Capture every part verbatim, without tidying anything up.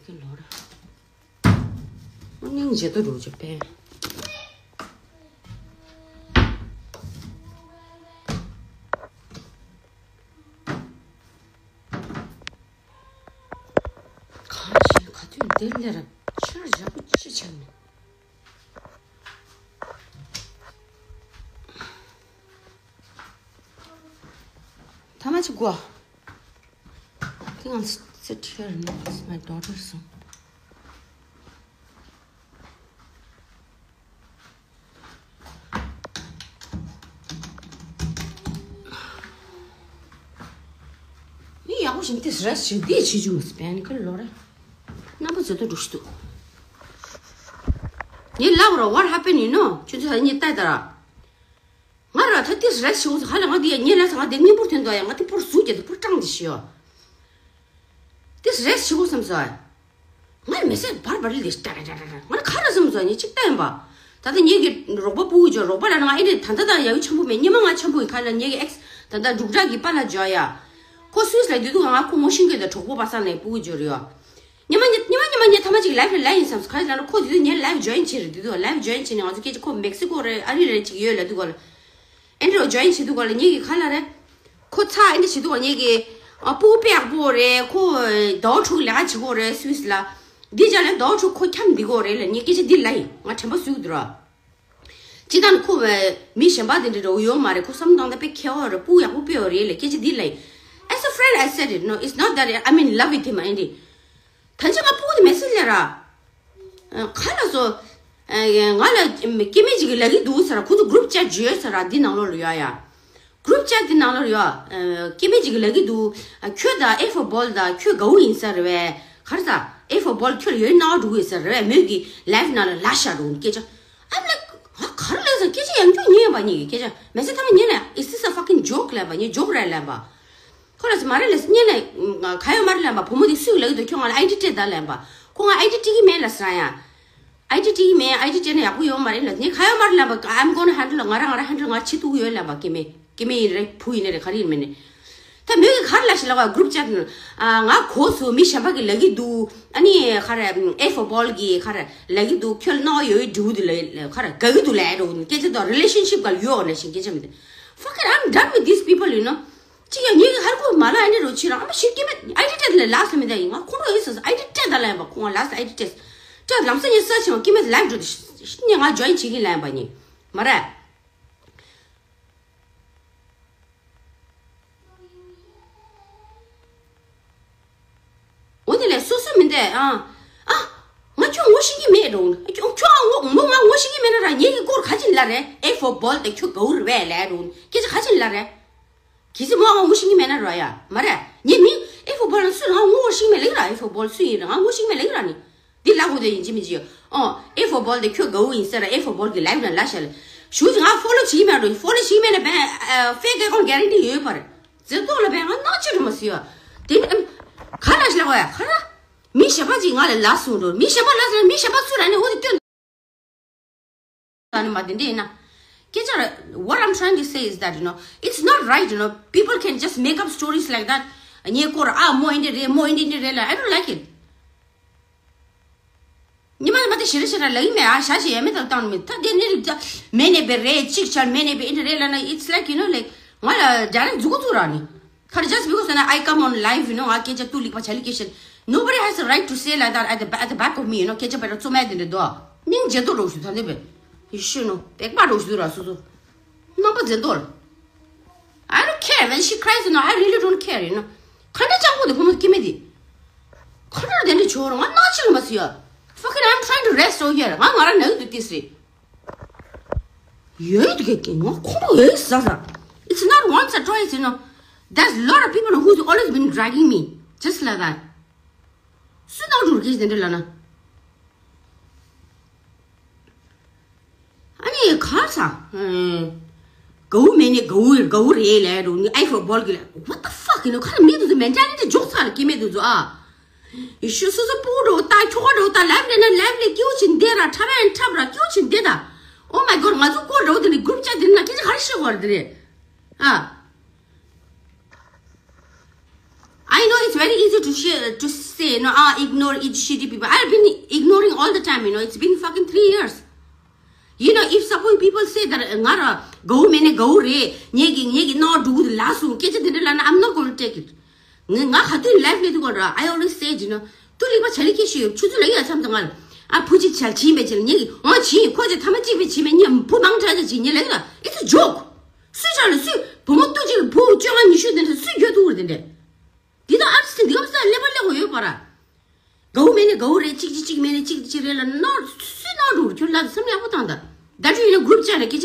ཀི་ལོར། སྙིང་རྗེ་ཏོ་རུ་ཅོ་པན། གང་ཞིག་ག་དུས་འདིར་ལེ་ར་ཆར་ཞབས་པུ་ཅི་ཆགས་མེད། ཐ་མ་ཅིག་གོ། Think I'll sit here and watch my daughter some. ནི་ཡག་པོ་ཞིག་དེ་རེ་ཞིག་དེ་བྱེད་རྒྱུ་མ་སྤེན་ཀི་ལོ་རེ། རྣམ་པ་ཚོ་ད་འགྲོ་ཤི་འདུག་ངས་ལབ་རོ། What happened, you know? ཁྱོད་ཚོ་ད་ངས་ལྟ་ད་ར། ང་ར་ད་དེ་རེ་ཞིག་ཧ་ལ་ང་དེ་ཡ་ཉེ་ལ་ས་ང་དེ་མཉམ་པོར་ཐོན་དོ་ཡ། ང་དེ་པོར་ཟུག་རྒྱ་དེ་པོར་སྐྲངས་དེ་ཤི་ཡོ། དེ་རེ་ཞིག་བསམ་སོང་། ང་མི་ཚེ་བར་བར་ལས་ཏ་ར་ཏ་ར་ཏ། ང་ཁ་ར་བསམ་སོང་། ངས་གཅིག་ལྟ་ཡིན་པ། ད་ལྟ་ངེད་ཀྱི་རོགས་པ་སྤུ་གུ་ཅོ་རོགས་པ་ལ་ང་ཨེ་འདྲས་ད་ལྟ་ད་ཡག་ཆེན་པོ་མེད། སྙེ་མ་ང་ཆེན་པོ་ཡིན་ཁ་ལ། ངེད་ཀྱི་ཨེགས་ད་ལྟ་འབྲུག་གྲགས་ཀྱི་པཱ་ལགས་ཇོ་ཡ། ཁོ་སུད་སི་ལ་དུས་དུས་ང་ཁོ་ངོ་ཤེས་ཀྱི་ད་གྲོགས་པོ་པ་སངས་ལ་སྤུ་གུ་ཅོ་རེད་ཡོ། སྙེ་མ་ཉེ་སྙེ་མ་སྙེ་མ་ཉེ་ཐ་མ་ཅིག་ལའིབ་ལ་ལ་ཡིན་བསམ་སོང་། ག་རེ་ལབ་ན་ཁོ་དུས་དུས་ངའི་ལའིབ་ཇོ་ཡིན་བྱེད་རེད། དུས་དུས་ལའིབ་ཇོ་ཡིན་བྱེད་ནས་ང་ཚོ་སྐད་ཆ་ཁོ་མེག་སི་ཀོ་རེད་ཨ་རི་རེད་ཅིག་ཡོད་ལབ་དུས་ག་ལ། ཨེ་འདྲ་ཇོ་ཡིན་བྱེད་དུས་ག་ལ་ངེད་ཀྱི་ཁ་ལ་རེད། ཁོ་ཚ་ཨེ་འདྲ་བྱེད་དུས་ག་ལ་ངེད་ཀྱི་ཨ་སྤུ་གུ་དཔེ་ཡག་པོ་རེད། ཁོ་ཟླ་བ་དྲུག་ལས་ཀ་བྱེད་གོ་རེད་སུད་སི་ལ། འདི་ཅག་ལ་ཟླ་བ་དྲུག་ཁོ་འཁྱམ་འདི་གོ་རེད་ལ། ངས་སྐད་ཆ་འདི་ལ་ཡིན། ང་དྲན་པ་གསོས་ཀྱི་འདུག་ར། ཅི་ལྟར་ཁོ་བས་མི་གཞན་པ་དེ་འདྲ་འདྲ་བོ་ཡོད་མ་རེད། ཁོ་བསམ་སྟངས་ད་དཔེ་མཁས་པ་རེད། སྤུ་གུ་ཡག་པོ་དཔེ་ཡོད་རེད་ལ། སྐད་ཆ་འདི་ལ་ཡིན། As a friend, I said it. No, it's not that I'm in love with him, ཨེ་འདྲ། ད་ཆ་ང་སྤུ་གུ་དེ་མེད་ཟེར་ལས་ར། ཨ། ག་ལ་སོ། ཨ། ང་ལ་སྐྱེ་དམན་ཅིག་གིས་ལབ་ཀྱི་འདུག་ཟེར་ར། ཁོ་ཚོ་གུ་རུབ་ཅེཊ་ཅིག་ཡོད་ཟེར་ར། འདི་ནང་ལོགས་ལ་ཡོད་ཡ། གུ་རུབ་ཅེཊ་འདི་ནང་ལོགས་ལ་ཡོད། ཨ། སྐྱེ་དམན་ཅིག་གིས་ལབ་ཀྱི་འདུག་ཨ། ཁྱོད་དང་ཨེ་ཧྥོ་བོལ་དང་ཁྱོད་དགའ་བོ་ཡིན་ས་རེད་པས། ག་རེ་ཟ། ཨེ་ཧྥོ་བོལ་ཁྱོད་ལ་ཡོད་སྣང་བ་འགྲོ་གི་ཡོད་ཟེར་རེད་པས། མོས་ཀྱི་ལའིབ་ནང་ལ་ལབ་བཞག་འདུག་སྐད་ཆ། ཨ་ལ། ང་ག་རེ་ལབ་ཟེར། སྐད་ཆ་ཡང་ཁྱོད་ཉན་པ་ཉིད་ཀྱི་སྐད་ཆ་མེད་ཟེར། ཐ་མ་ཉན་ལ། Is this a fucking joke? ལབ་པ་ཉིད་ཇོག་རེད་ལབ་པ། ཁོ་ལ་ཟེར་མ་རེད་ལ་ཟེར། ཉན་ལ་ག་ཡོད་མ་རེད་ལབ་པ། བུ་མོ་དེ་སུས་ལབ་ཀྱི་འདུག་ཁྱོད་ང་ལ་ཨའི་ཌི་སྤྲད་ད་ལབ་པ། ཁོ་ང་ཨའི་ཌི་སྤྲད་ཀྱི་མེད་ལབ་ཟེར་ཡ། ཨའི་ཌི་སྤྲད་ཀྱི་མེད། ཨའི་ཌི་སྤྲད་ན་ཡག་པོ་ཡོད་མ་རེད་ལབ། ངས་ག་ཡོད་མ་རེད་ལབ་པ། I'm gonna handle. ང་རང་ང་རང་ཧན་ཌལ། ང་བྱེད་ཐུབ་ཀྱི་ཡོད་ལབ་པ། སྐྱེ་དམན། སྐྱེ་དམན་ཡིན་རེད། བུ་ཡིན་ནི་རེད། ག་རེ་ཡིན་མིན་ནི། ད་མོས་ཀྱིས་ག་རེ་ལབ་ཤག་ལབ་པ། གུ་རུབ་ཅེཊ་ནང་། ཨ། ང་གོ་སོང་། མི་གཞན་པ་གིས་ལབ་ཀྱི་འདུག་ཨ་ནི་ག་རེ། ཨེ་ཧྥོ་བོལ་གྱིས་ག་རེ་ལབ་ཀྱི་འདུག་ཁྱོད་སྣང་བ་ཡོད་འདྲ་བོ་འདུག་ལབ། ག་རེ་དགའ་གི་འདུག་ལབ་འདྲ་བོ་འདུག་སྐད་ཆ་དང་རི་ལེ་ཤན་ཤིབ་སྒང་ལ་ཡོད་ནང་བཞིན་སྐད་ཆ་མི་འདུག Fuck it, I'm done with these people, you know. ཅི་ཡང་ངེད་ཀྱི་ཧར་ཁོ་མ་ལ་ཨ་ནི་རོ་ཕྱི་རང་ཨ་མ་ཞིག་སྐྱེ་དམན་ཨའི་ཌི་སྤྲད་ལ་ལབ་ཟེར་མི་འདུག་ཡིན། ང་ཁོང་ཁྲོ་ཡོད་ཟེར་ཟེར། ཨའི་ཌི་སྤྲད་ད་ལབ་པ། ཁོང་ང་ལབ་ཟེར། ཨའི་ཌི་སྤྲད་ཟེར། ལམ་སང་ངས་སར་ཕྱིན་པ་སྐྱེ་དམན་ལའིབ་འགྲོ་དུས་ཤི་ནས་ང་ཇོ་ཡིན་བྱེད་ཀྱི་ལབ་པ་ཉིད་མ་རེད། འོ་དེ་ལས་སོ་སོ་མི་འདས། ཨ། ཨ། ང་ཁྱོད་ངོ་ཤེས་ཀྱི་མེད་འགྲོ། ཁྱོད་ཁྱོད་ཨ་ངོ་མོ་ང་ངོ་ཤེས་ཀྱི་མེད་ན་ར། ངེད་ཀྱི་སྐོར་ག་ཅིག་ལབ་རེད། ཨེ་ཧྥོ་བོལ་དེ་ཁྱོད་དགའ་བོ་རེད་པས་ལབ་འགྲོ། སྐད་ཆ་ག་ཅིག་ལབ་རེད། གལ་སྲིད་མོ་ང་ངོ་ཤེས་ཀྱི་མེད་ན་ར་ཡ། མ་རེད། ངས་མི་ཨེ་ཧྥོ་བོལ་ལ་སུ་ང་ངོ་ཤེས་ཀྱི་མེད་ལབ་ར། ཨེ་ཧྥོ་བོལ་སུ་ཡིན་ར་ང་ངོ་ཤེས་ཀྱི་མེད་ལབ་ར་ནི། འདི་ལབ་དགོས་དོན་ཡིན་གཅིག་མིན་གཅིག་ཡོད། ཨོ། ཨེ་ཧྥོ་བོལ་དེ་ཁྱོད་དགའ་བོ་ཡིན་ཟེར་ར། ཨེ་ཧྥོ་བོལ་གྱིས་ལའིབ་ནང་ལབ་ཤག་ལ། ཞུ་ཅིག་ང་ཕོ་ལོ་བྱེད་ཀྱི་མེད་འགྲོ། ཕོ་ལོ་བྱེད་ཀྱི་མེད་ན་བས། ཨ། ཕེག་ཨེ་ཀའུན་ཊི་གྷ་རན་ཊི་ཡོད་པ་རེད། རྫུན་ཐོག་ལ་བས་ང་སྣང་ཆེ་རུ་མ་སུ་ཡོད། དེ་ནི་ག་ལ་ཞིག་ལ་གོ་ཡ་ག་ར། མི་གཞན་པ་ཅིག་ང་ལ་ལབ་སོང་འགྲོ། མི་གཞན་པ་ལབ་སོང་། མི་གཞན་པ་སུ་ར་ནི་འོ་དེ་སྟོན། ད་ནི་མ་དེ་འདྲ་ཡིན་ན། སྐད་ཆ་རེད། What I'm trying to say is that, you know, it's not right, you know, people can just make up stories like that. ངའི་སྐོར་ཨ་མོ་འདི་འདྲ་རེད། མོ་འདི་འདྲ་རེད་ལབ། I don't like it. ཉི་མ་ཉི་མ་དེ་ཞེ་རེ་ཞེ་ར་ལབ་ཀྱི་མེད། ཨ་ཞ་ཞེ་ཡ་མེད་དང་བཏང་མེད། ད་དེ་ནི་རིགས་ད་མེད་ནས་པའི་རེད། གཅིག་ཆར་མེད་ནས་པའི་འདི་འདྲ་རེད་ལབ་ན། It's like, you know, like, ང་ལ་རྒྱ་རེ་འཛུགས་འགོ་ཚུགས་ར་ནི། ཁར་just because, you know, I come on live, you know, ང་སྐད་ཆ་ཏུ་ལིག་པ་ཆ་ལི་ཀེ་ཤན། Nobody has a right to say like that at the ba- at the back of me, you know. སྐད་ཆ་བེ་ར་ཚོ་མེད་དེ་འདྲ་དོ། སྙིང་རྗེ་ཏོ་རོགས་ཞུ་ད་འདི་བེ། You should know. པེག་པ་རོགས་ཞུ་ར་སོ་སོ། རྣམ་པ་འཛིན་ཏོ། I don't care when she cries, you know, I really don't care, you know. ག་འདྲ་ཅང་པོ་དེ་ཁོ་མོ་སྐྱེ་མེད་དེ། ག་འདྲ་དེ་འདྲ་ཆོ་ར་ང་ནང་ཆི་ལ་མ་སུ་ཡ། Fucking, I'm trying to rest over here. ང་ང་ར་ནག་དུ་ཏི་སི། ཡོད་དུ་གེ་གེ་ང་ཁོང་ཁྲོ་ཡོད་ས་ས། It's not once or twice, you know. There's a lot of people who's always been dragging me. Just like that. སུ་ནང་འགྲོ་གེ་དེ་འདྲ་ལ་ན། ཨ་ནི་ག་ས། དགའ་བོ་མེད་ནི་དགའ་བོ་དགའ་བོ་རེད་ལབ་འགྲོ་ནི། ཨེ་ཧྥོ་བོལ་གྱི་ལ། What the fuck, you know. ཁ་ལ་མི་དུ་ཚོ་མེན་ཊ་ལི་ཊི་འཇོག་ཚར་ལ་སྐྱེ་མེད་དུ་ཚོ་ཨ། ཡེ་ཤུ་སོ་སོ་སྤུ་གུ་འགྲོ་ད་ཁྱོ་ག་འགྲོ་ད་ལེབ་ལེ་ན་ལེབ་ལེ་སྐྱིའུ་ཆིན་དེ་ར་ཁྲ་བན་ཁྲབ་ར་སྐྱིའུ་ཆིན་དེ་ད། Oh my God, ང་ཚོ་སྐོར་འགྲོ་དེ་ནི་གུ་རུབ་ཅ་དེ་ན་སྐད་ཆ་ག་རེ་བཤད་དགོས་རེད་དེ་རེད་ཨ། I know it's very easy to share, to say, no, ah, ignore it, shitty people. I've been ignoring all the time, you know. It's been fucking three years. You know, if suppose people say that, ང་ར་གའུ་མེད་ནས་གའུ་རེད། ངེད་ཀྱི་ངེད་ཀྱི་ནོར་འགྲོ་གི་ལ་སུ་སྐད་ཆ་དེ་འདྲ་ལབ་ན། I'm not gonna take it. ང་ང་ག་དུས་live ལས་དུས་གོ་ར། I always say, you know, ཏུ་ལིག་པ་ཆ་ལི་ཁྱེད་ཤི་ཡོད་ཆུ་ཚོད་ལ་ཡ་མཚམས་དང་ང་ལ་ཨ་བུ་གཅིག་ཆ་ཕྱིན་པའི་ཆེད་ལ་ངེད་ཀྱི་ཨང་ཕྱིན་ཁོ་ཆ་ཐ་མ་གཅིག་པའི་ཕྱིན་པའི་ངེད་བུ་མང་དྲགས་ཀྱི་ཕྱིན་ངེད་ལས་ལ། It's a joke. སུས་ཆ་ལ་སུས་བུ་མོ་ཏུ་གཅིག་གི་བུ་བཅོ་ལྔ་ཉི་ཤུ་དེ་འདྲ་སུས་འགྱོད་ཐུག་རེད་དེ་འདྲ། འདི་དག་artist འདི་ག་ས་ཀླད་པ་ཀླད་གོ་ཡོད་པ་ར། གའུ་མེད་ནས་གའུ་རེད། གཅིག་གཅིག་གཅིག་མེད་ནས་གཅིག་གཅིག་རེད་ལ་ནོར་སུས་ནོར་འགྲོ་ཁྱོད་ལ་བསམ་ཡག་པོ་བཏང་ད། ད་ཁྱོད་ཡིན་ན་group chat ལ་སྐད་ཆ་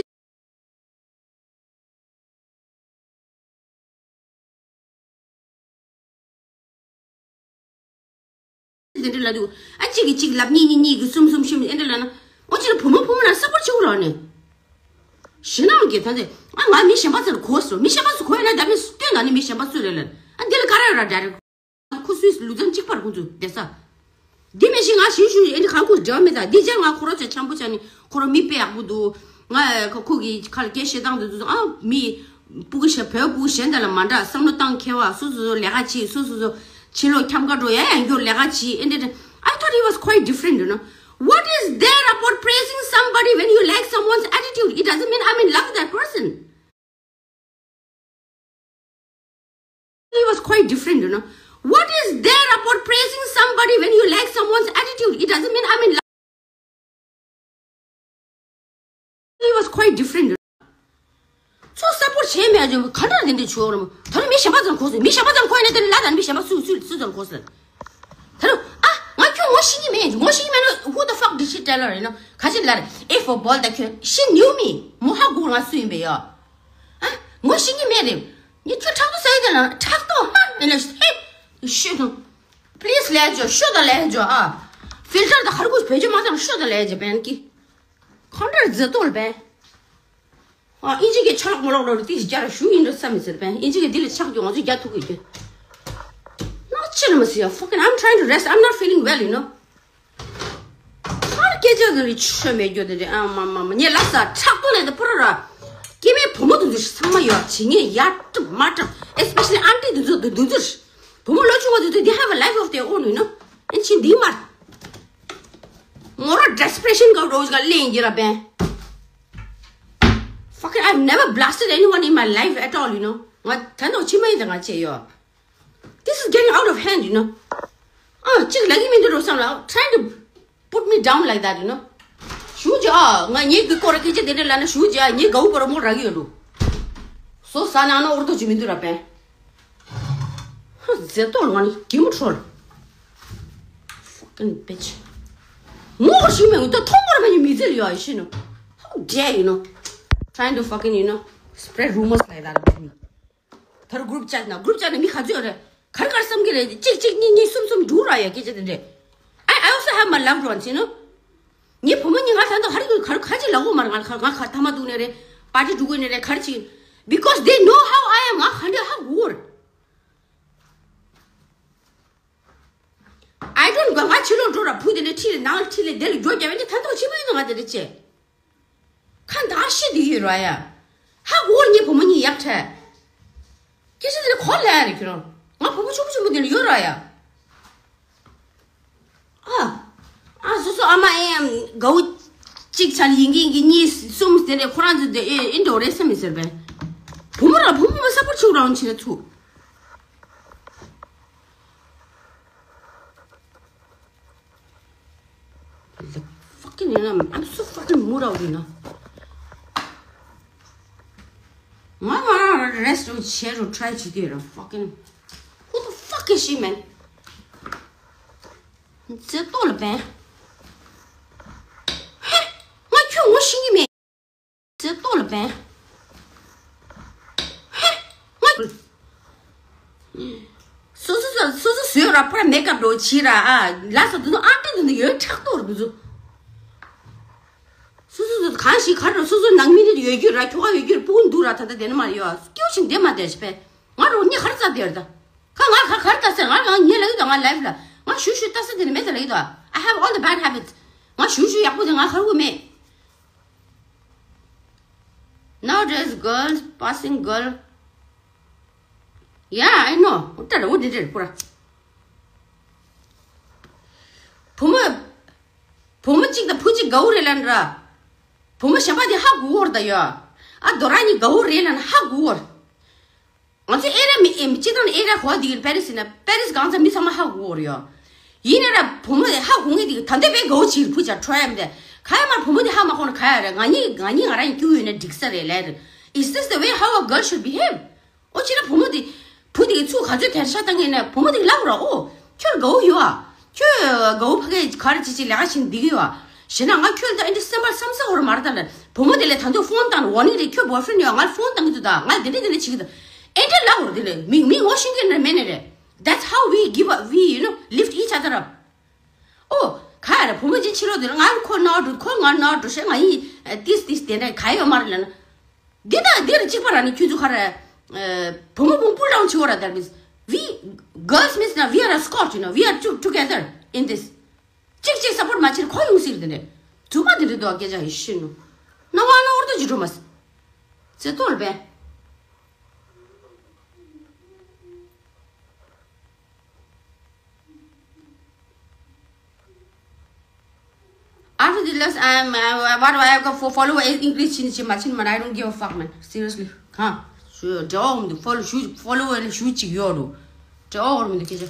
དེ་འདྲ་ལ་འདུག་ཨ་གཅིག་གིས་གཅིག་ལབ། གཉིས་གཉིས་གཉིས་གིས་གསུམ་གསུམ་གསུམ་ཨེ་འདྲ་ལབ་ན། ཨོ་ཅི་ལ་བུ་མོ་བུ་མོ་ལ་བསགས་པར་བྱེད་དགོས་རོགས་ནས། ཞེ་ནང་གི་ད་ཚེ་ཨ་ང་མི་གཞན་པ་ཚོར་གོ་སོང་། མི་གཞན་པ་ཚོ་གོ་ཡ་ན་ད་མི་སྟོན་ད་ནི་མི་གཞན་པ་སུ་རེད་ལབ། ཨ་འདི་ལ་ཀ་ར་ཡོད་ར་direct། ཁོ་སུས་ལུས་རྩལ་གཅིག་པར་ཁོང་ཚོས་བསྡད་ས། འདི་མེད་ཞིག་ང་ཞིག་ཞུ་ཨེ་འདི་གང་ཁོ་འབྲེལ་བ་མེད་ད། འདི་ཅག་ང་ཁོ་རོ་ཚོ་འཆམ་པོ་ཆ་ནི་ཁོ་རོ་མི་དཔེ་ཡག་པོ་འདུག་ང་ཁོ་ཁོ་གི་ཁ་ལ་སྐད་བཤད་སྟངས་འདི་ཚོ་ཨ་མི་སྤུ་གུ་གཞན་བོད་སྤུ་གུ་གཞན་དག་ལ་མ་འདྲ། བསམ་བློ་བཏང་མཁས་པ། སོ་སོ་སོ་ལས་ཀ་བྱེད། སོ་སོ་སོ་ཕྱི་ལོགས་འཁྱམ་ཁ་འགྲོ་ཡ་ཡང་སྐྱོར་ལས་ཀ་བྱེད་ཨེ་འདྲ་འདྲ། I thought he was quite different, you know. What is there about praising somebody when you like someone's attitude? It doesn't mean I'm in love with that person. He was quite different, you know. What is there about praising somebody when you like someone's attitude? It doesn't mean I'm in love. He was quite different, you know. ཚོ་support བྱས་མེད་ཀྱང་ག་འདྲ་དེ་འདྲ་བྱོས་རམ། ད་ནི་མི་གཞན་པ་ཚང་གོ་སོང་། མི་གཞན་པ་ཚང་གོ་ཡ་ན་དེ་ནི་ལ་ད་ནི་མི་གཞན་པ་སུ་སུ་སུ་ཚང་གོ་སོང་། ད་ནི་ཨ་ང་ཁྱོད་ངོ་ཤེས་ཀྱི་མེད། ངོ་ཤེས་ཀྱི་མེད་ན་who the fuck did she tell her, you know? ག་ཅི་ལ་རེད། If a ball that ཁྱོད། She knew me. མོ་ཧ་གོ་ང་སུ་ཡིན་པས་ཡ། ཨ་ངོ་ཤེས་ཀྱི་མེད་རེད། ངས་ཁྱོད་ཕྲག་དོག་ཟ་ཡི་དེ་ལ་ཕྲག་དོག་ཧ་ཨེ་ལ་ཧེ་ཤོད་དང་། Please ལས་ཇོ་ཤོད་དང་ལས་ཇོ་ཨ། Filter དང་ཧར་གུ་བེད་སྤྱོད་མ་བཏང་ཤོད་དང་ལས་ཇོ་བན་ཀི། གང་འདྲ་མཛེས་ཏོ་ལ་བན། ཨ་ཨིན་ཇི་གི་ཆ་ལག་མོ་ལོག་ལོག་རུ་ཏི་ཞིག་རྒྱ་ར་ཞུ་ཡིན་འགྲོ་བསམ་མི་ཟེར་བན། ཨིན་ཇི་གི་འདི་ལ་ཆག་རྒྱུ་ང་ཚོ་རྒྱ་ཐུག་གི་རྒྱུ། ནག་ཆེ་ལ་མ་ཟེར་ཡ། Fucking I'm trying to rest. I'm not feeling well, you know. ཨར་སྐད་ཆ་ཟེར་ནི་ཆོ་མེད་རྒྱུ་དེ་རེད། ཨ་མ་མ་མ་ངས་ལབ་ས་ཕྲག་དོག་ལས་དེ་པུ་ར་ར། སྐྱེ་དམན་བུ་མོ་དེ་ཚོ་ཚང་མ་ཡོད་བྱེད་ངས་ཡ་གྲུབ་མ་གྲུབ། Especially aunty དེ་ཚོ་དེ་དེ་ཚོ་བུ་མོ་ལོ་ཆུང་བ་དེ་ཚོ་they have a life of their own, you know. ཨན་ཆི་འདི་མར་ངོ་ར་desperation ག་རོ་ཞིག་ག་ལེན་གྱི་ར་བན། Fucking I've never blasted anyone in my life at all, you know. ང་ད་ནོ་ཆི་མ་ཡིན་ད་ང་ཆེ་ཡོད། This is getting out of hand, you know. ཨ་གཅིག་ལབ་ཀྱི་མི་འདུག་རོ་བསམ་ལ། Trying to put me down like that, you know. ཞུ་ཅི་ཨ་ང་ངེད་ཀྱི་སྐོར་སྐད་ཆ་དེ་འདྲ་ལབ་ན་ཞུ་ཅི་ཨ་ངེད་དགའ་བོ་པོ་ར་མོ་རག་གི་ཡོད་འགྲོ། སོ་ས་ནང་ན་ཨོར་ཏོ་ཅི་མི་འདུག་ར་བན། ཧ་ཟེར་ཏོ་ལ་ང་ནི་གི་མོ་ཁྲོལ། Fucking bitch. ངོ་ཤེས་མེད་འུ་ད་མཐོང་བར་མ་ཡིན་མི་ཚེ་ལ་ཡོད་ཤེས་ནོ། How dare, you know. Trying to fucking, you know, spread rumors like that about me. ད་རུ་group chat ན་group chat ན་མི་ག་ཚོད་ཡོད་རེད། ག་རེ་ག་རེ་བསམ་གི་རེད། གཅིག་གཅིག་གཉིས་གཉིས་གསུམ་གསུམ་འགྲོ་ར་ཡ་སྐད་ཆ་དེ་འདྲས། I I also have my loved ones, you know. ངའི་བུ་མོ་གཉིས་ང་ད་ལྟ་ཧ་རི་གི་ག་རེ་ག་ཅིག་ལབ་གོ་མ་རེད། ང་ལ་ང་ག་ཐ་མ་འདུག་ནས་རེད། པར་ཊི་འགྲོ་དགོས་ནས་རེད། ག་རེ་ཅིག Because they know how I am. ང་ག་འདྲས་ཧ་གོ་རེད། I don't ང་ཕྱི་ལོགས་འགྲོ་ར་བུ་དེ་འདྲས་ཁྲིད་ལས་ནང་ལ་ཁྲིད་ལས་དེ་ལ་མགྱོགས་རྒྱབ་ཡ་འདི་ད་ལྟ་ཕྱི་མ་ཡིན་ན་ང་དེ་འདྲས་བྱས། ཁ་འདར་ཤི་དེ་ཡོད་ར་ཡ། ཧ་གོ་ངའི་བུ་མོ་གཉིས་ཡག་ཕྲད། སྐད་ཆ་དེ་ལ་གོ་ལ་ཡ་རེད་ཁྱོད་རང་། ང་བུ་མོ་ཆུང་ཆུང་མོ་དེ་ལ་ཡོད་ར་ཡ། ཨ། ཨ་སོ་སོ་ཨ་མ་ཨེ་ཡམ་དགའ་བོ་གཅིག་ཆ་ལ་ཡིན་གྱི་ཡིན་གྱི་གཉིས་གསུམ་དེ་འདྲས་ཁོ་རང་ཚོ་དེ་ཨེ་ཨེ་འགྲོ་རེད་བསམ་མི་ཟེར་བས། བུ་མོ་ར་བུ་མོ་མ་ས་པོར་ཆུ་རང་ཆེ་ན་ཚུགས། Fucking, you know, I'm so fucking mood out, you know. ང་ང་རང་rest བྱེད་རོགས་try བྱེད་དུས་ར། Fucking, who the fuck is she, man? ཚེ་ཏོ་ལ་བན། ཧེ། ང་ཁྱོད་ངོ་ཤེས་ཀྱི་མེད། ཚེ་ཏོ་ལ་བན། ཧེ། ང་སོ་སོ་སོ་སོ་བཟོས་ར་ཕར་མེག་ཨབ་འགྲོ་བྱེད་ར་ཨ། ལ་ས་དུ་དུ་ཨ་འདྲ་དུ་དུ་ཡོད་ཕྲག་དོག་རུ་དུ། སོ་སོ་སོ་གང་ཞིག་གར་ར་སོ་སོ་ནང་མི་རིགས་ཡོད་རྒྱུ་ར་ཁྱོ་ག་ཡོད་རྒྱུ་ར་སྤུ་གུ་འདུག་ར། ད་ལྟ་དེ་ནི་མ་ཡོད་སྐྱོ་ཞིང་བདེ་མ་བདེ་ཞིག་པས། ང་རོ་ཉི་ཧར་ཙ་དེར་ད། ཁ་ང་ཁ་ཁར་ད་ཟེར། ང་ང་ཉེ་ལ་ཡོད་ད། ང་life ལ་ང་ཞུ་ཞུ་ད་ས་དེ་ནི་མེད་ད་ལ་ཡོད་ད། I have all the bad habits. ང་ཞུ་ཞུ་ཡག་པོ་དེ་ང་ཁར་བུ་མེད། Nowadays girls passing girl Yeah, I know. ཨོ་ཏྲ་ར་འོ་འདི་འདྲ་རེད་པུ་ར། བུ་མོ། བུ་མོ་གཅིག་དང་བུ་གཅིག་དགའ་བོ་རེད་ལབ་ན་ར། བུ་མོ་གཞན་པ་དེ་ཧ་གོ་གི་རེད་ད་ཡ། ཨ་དོ་ར་གཉིས་དགའ་བོ་རེད་ལབ་ན་ཧ་གོ་གི་རེད། ང་ཚོ་ཨེ་ར་མི་ཨེ་མི་སྤྱི་བཏང་ཨེ་ར་གོ་བ་འདི་གི་པེ་རི་སི་ཡིན་ན་པེ་རི་སི་གང་ཚ་མི་ཚང་མ་ཧ་གོ་གི་རེད་ཡ། ཡིན་ན་ར་བུ་མོ་དེ་ཧ་གོ་ངེས་འདི་གི་ད་ལྟ་བས་དགའ་བོ་བྱེད་རེད་བུ་ཅག་ཁྲོ་ཡ་མི་དེ། ག་ཡ་མར་བུ་མོ་དེ་ཧ་མ་གོ་ན་ག་ཡ་རེད། ང་གཉིས་ང་གཉིས་ང་རང་གཉིས་སྐྱུག་ཡོད་ན་འགྲིག་ས་རེད་ལབ་རེད། Is this the way how a girl should behave? ཨོ་ཅི་ན་བུ་མོ་དེ། བུ་དེ་གི་ཚུགས་ག་ཚོད་དེར་ཤ་བཏང་གི་ན་བུ་མོ་དེ་གི་ལབ་ར་ཨོ། ཁྱོད་དགའ་བོ་ཡོད་ཨ། ཁྱོད་དགའ་བོ་ཕ་གི་ག་རེ་ཅི་ཅི་ལས་ཀ་བྱེད་འདི་གི་ཡོད་ཨ། ཞེ་ན་ང་ཁྱོད་ལ་ད་ཨེ་འདྲ་སེམས་པ་བསམ་ས་འོར་མ་རེད་ད་ལ། བུ་མོ་དེ་ལ་ད་དུང་ཕོན་བཏང་ནས་ཝར་ནིང་རེད། ཁྱོད་བོའི་ཕི་རེན་ཌ་ཡོད་ང་ལ་ཕོན་བཏང་གི་འདུག་ད་ང་དེ་འདྲ་དེ་འདྲ་བྱེད་ཀྱི་འདུག་ཨེ་འདྲ་ལབ་འོར་དེ་ལ་མི་མི་ངོ་ཤེས་མཁན་ན་མེད་ནས་རེད། That's how we give up, we, you know, lift each other up. ཨོ། ག་རེ་བུ་མོ་ཅིག་ཕྱི་ལོགས་དེ་ལ་ང་ཁོ་ནོར་འགྲོ་ཁོ་ང་ནོར་འགྲོ་ཞེས་ང་ཡིན་ཏིས་ཏིས་དེ་འདྲ་ག་ཡོད་མ་རེད་ལབ་ན། འདི་དང་འདིར་གཅིག་པ་ར་ནི་ཁྱོད་ཚོ་ག་རེ། བུ་མོ་བུ་པུལ་ཌའུན་བྱེད་འོ་ར། That means we girls means now we are a squad, you know, we are two together in this. གཅིག་གཅིག་སཔོར་མ་བྱེད་ཁོ་ཡོང་སྲིད་དེ་འདྲ། རྫུན་མ་དེ་འདྲ་འདུག་སྐད་ཆ་ཡིན་ཤི་ནོ། ན་བ་ན་འོར་དོ་ཇི་འགྲོ་མ་སི། ཚེ་ཏོལ་བས། After the last, I'm, uh, what do I have got for follower increase? Chin chin, chin, man. I don't give a fuck, man. Seriously. Huh? Sure, dog, the follow, shoot, follow and shoot you. Dog, the kitchen.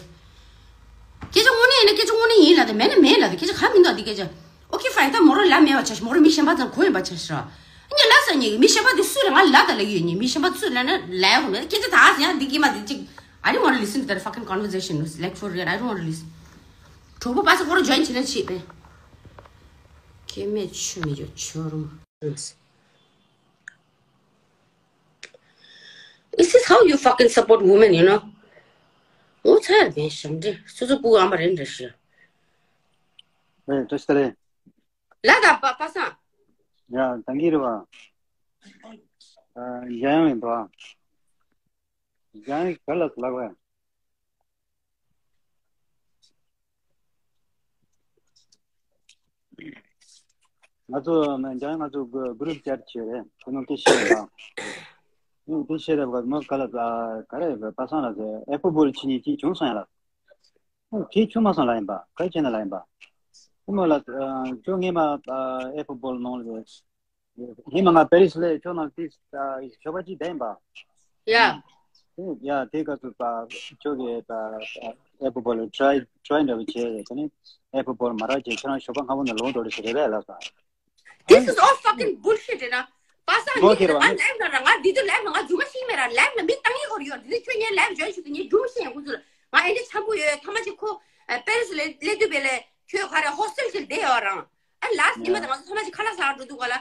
Kitchen money and the kitchen money in the men, men, the kitchen coming to the kitchen. Okay, fine. The moral la me, church, moral mission, but I'm going by church. And your last, and you, mission, but the soul, and I love the lady, mission, but soul, and I laugh, and the kitchen, the house, and the game, the chick. I don't want to listen to that fucking conversation. It's like, for real, I don't want to listen. གྲོགས་པོ་པ་སེ་ཁོ་རང་ཇོ་ཡིན་བྱེད་ན་བྱེད་པས། སྐྱེ་མེད་ཆུ་མེད་ཀྱང་ཆུ་རུང་། Is this how you fucking support women, you know? ངོ་ཚ་ཡ་ལྡན་ཞབས་འདྲེ་སོ་སོ་སྤུ་གུ་ཨ་མ་རེད་འདྲ་ཞིག་ཨེ་བཀྲ་ཤིས་བདེ་ལེགས། ལ་དང་པ་པ་སངས། ཡ་ད་གིན་རེད་བ། ཨ་འཇམ་དབྱངས་ཡིན་པ། འཇམ་དབྱངས་ག་ལ་ལགས་བས། ང་ཚོ་མ་འཇམ་ང་ཚོ་གུ་གུ་རུབ་ཅེཊ་བྱས་རེད། ཁོ་ནང་སྐད་བཤད་རེད་པ། ཨུ་སྐད་བཤད་རེད་པ་མོ་ག་ལ་ག་རེ་པ་སངས་ལ་ཟེར་ཨེ་ཕོ་བོལ་ཕྱི་ཉིན་གཅིག་བྱུང་སོང་ཡ་ལ། ཨུ་དེ་བྱུང་མ་སོང་ལ་ཡིན་པ་ག་རེ་བྱས་ན་ལ་ཡིན་པ། ཨུ་མོ་ལ་ཨ་ཁྱོད་ངས་མ་ཨེ་ཕོ་བོལ་ནང་ལ་ཟེར། ཧི་མ་ང་པེ་རི་སི་ལས་ཁྱོད་ནང་ཏི་ཞོགས་པ་ཅིག་བསྡད་ཡིན་པ། ཡ། ཡ་དེ་ག་ཚོད་པ་ཁྱོད་ཀྱི་ཨེ་པོ་པོ་ལ་ཊི་རའི་ཊི་རའི་འདྲ་བོ་བྱས་རེད། དེ་ནི་ཨེ་པོ་པོ་ལ་མ་རག་ཅེས་ཁྱོད་རང་ཞོགས་པ་སྔ་པོ་ནས་ལོག་འགྲོ་རེད་ཟེར་རེད་པས་ལབ་སོང་། This is all fucking bullshit རེད་ན། པ་སངས་ངོ་ཁེར་བ་ང་ལེབ་ན་ར་ང་འདི་དུ་ལེབ་ན་ང་རྫུན་མ་ཤིག་མེད་ར་ལེབ་ན་མི་བཏང་ཡི་ཧོར་ཡོད་འདི་ཁྱོད་ངའི་ལེབ་འཇོན་ཞིག་ཏུ་ངའི་རྒྱུ་མ་ཤེས་ཡང་ཁུ་ཚུར་ང་ཨེ་འདྲ་འཆམ་པོ་ཡོད་ཐ་མ་ཅིག་ཁོ་པེ་རི་སི་ལས་ལས་དུས་པས་ལས་ཁྱོད་ག་རེ་ཧོ་སི་ཊེལ་ཞིག་བསྡད་ཡོད་རང་། ཨ་ལ་སི་ཉི་མ་དང་ང་ཚོ་ཚང་མ་ཅིག་ཁ་ལག་ཟ་འགྲོ་འདུག་ག་ལ།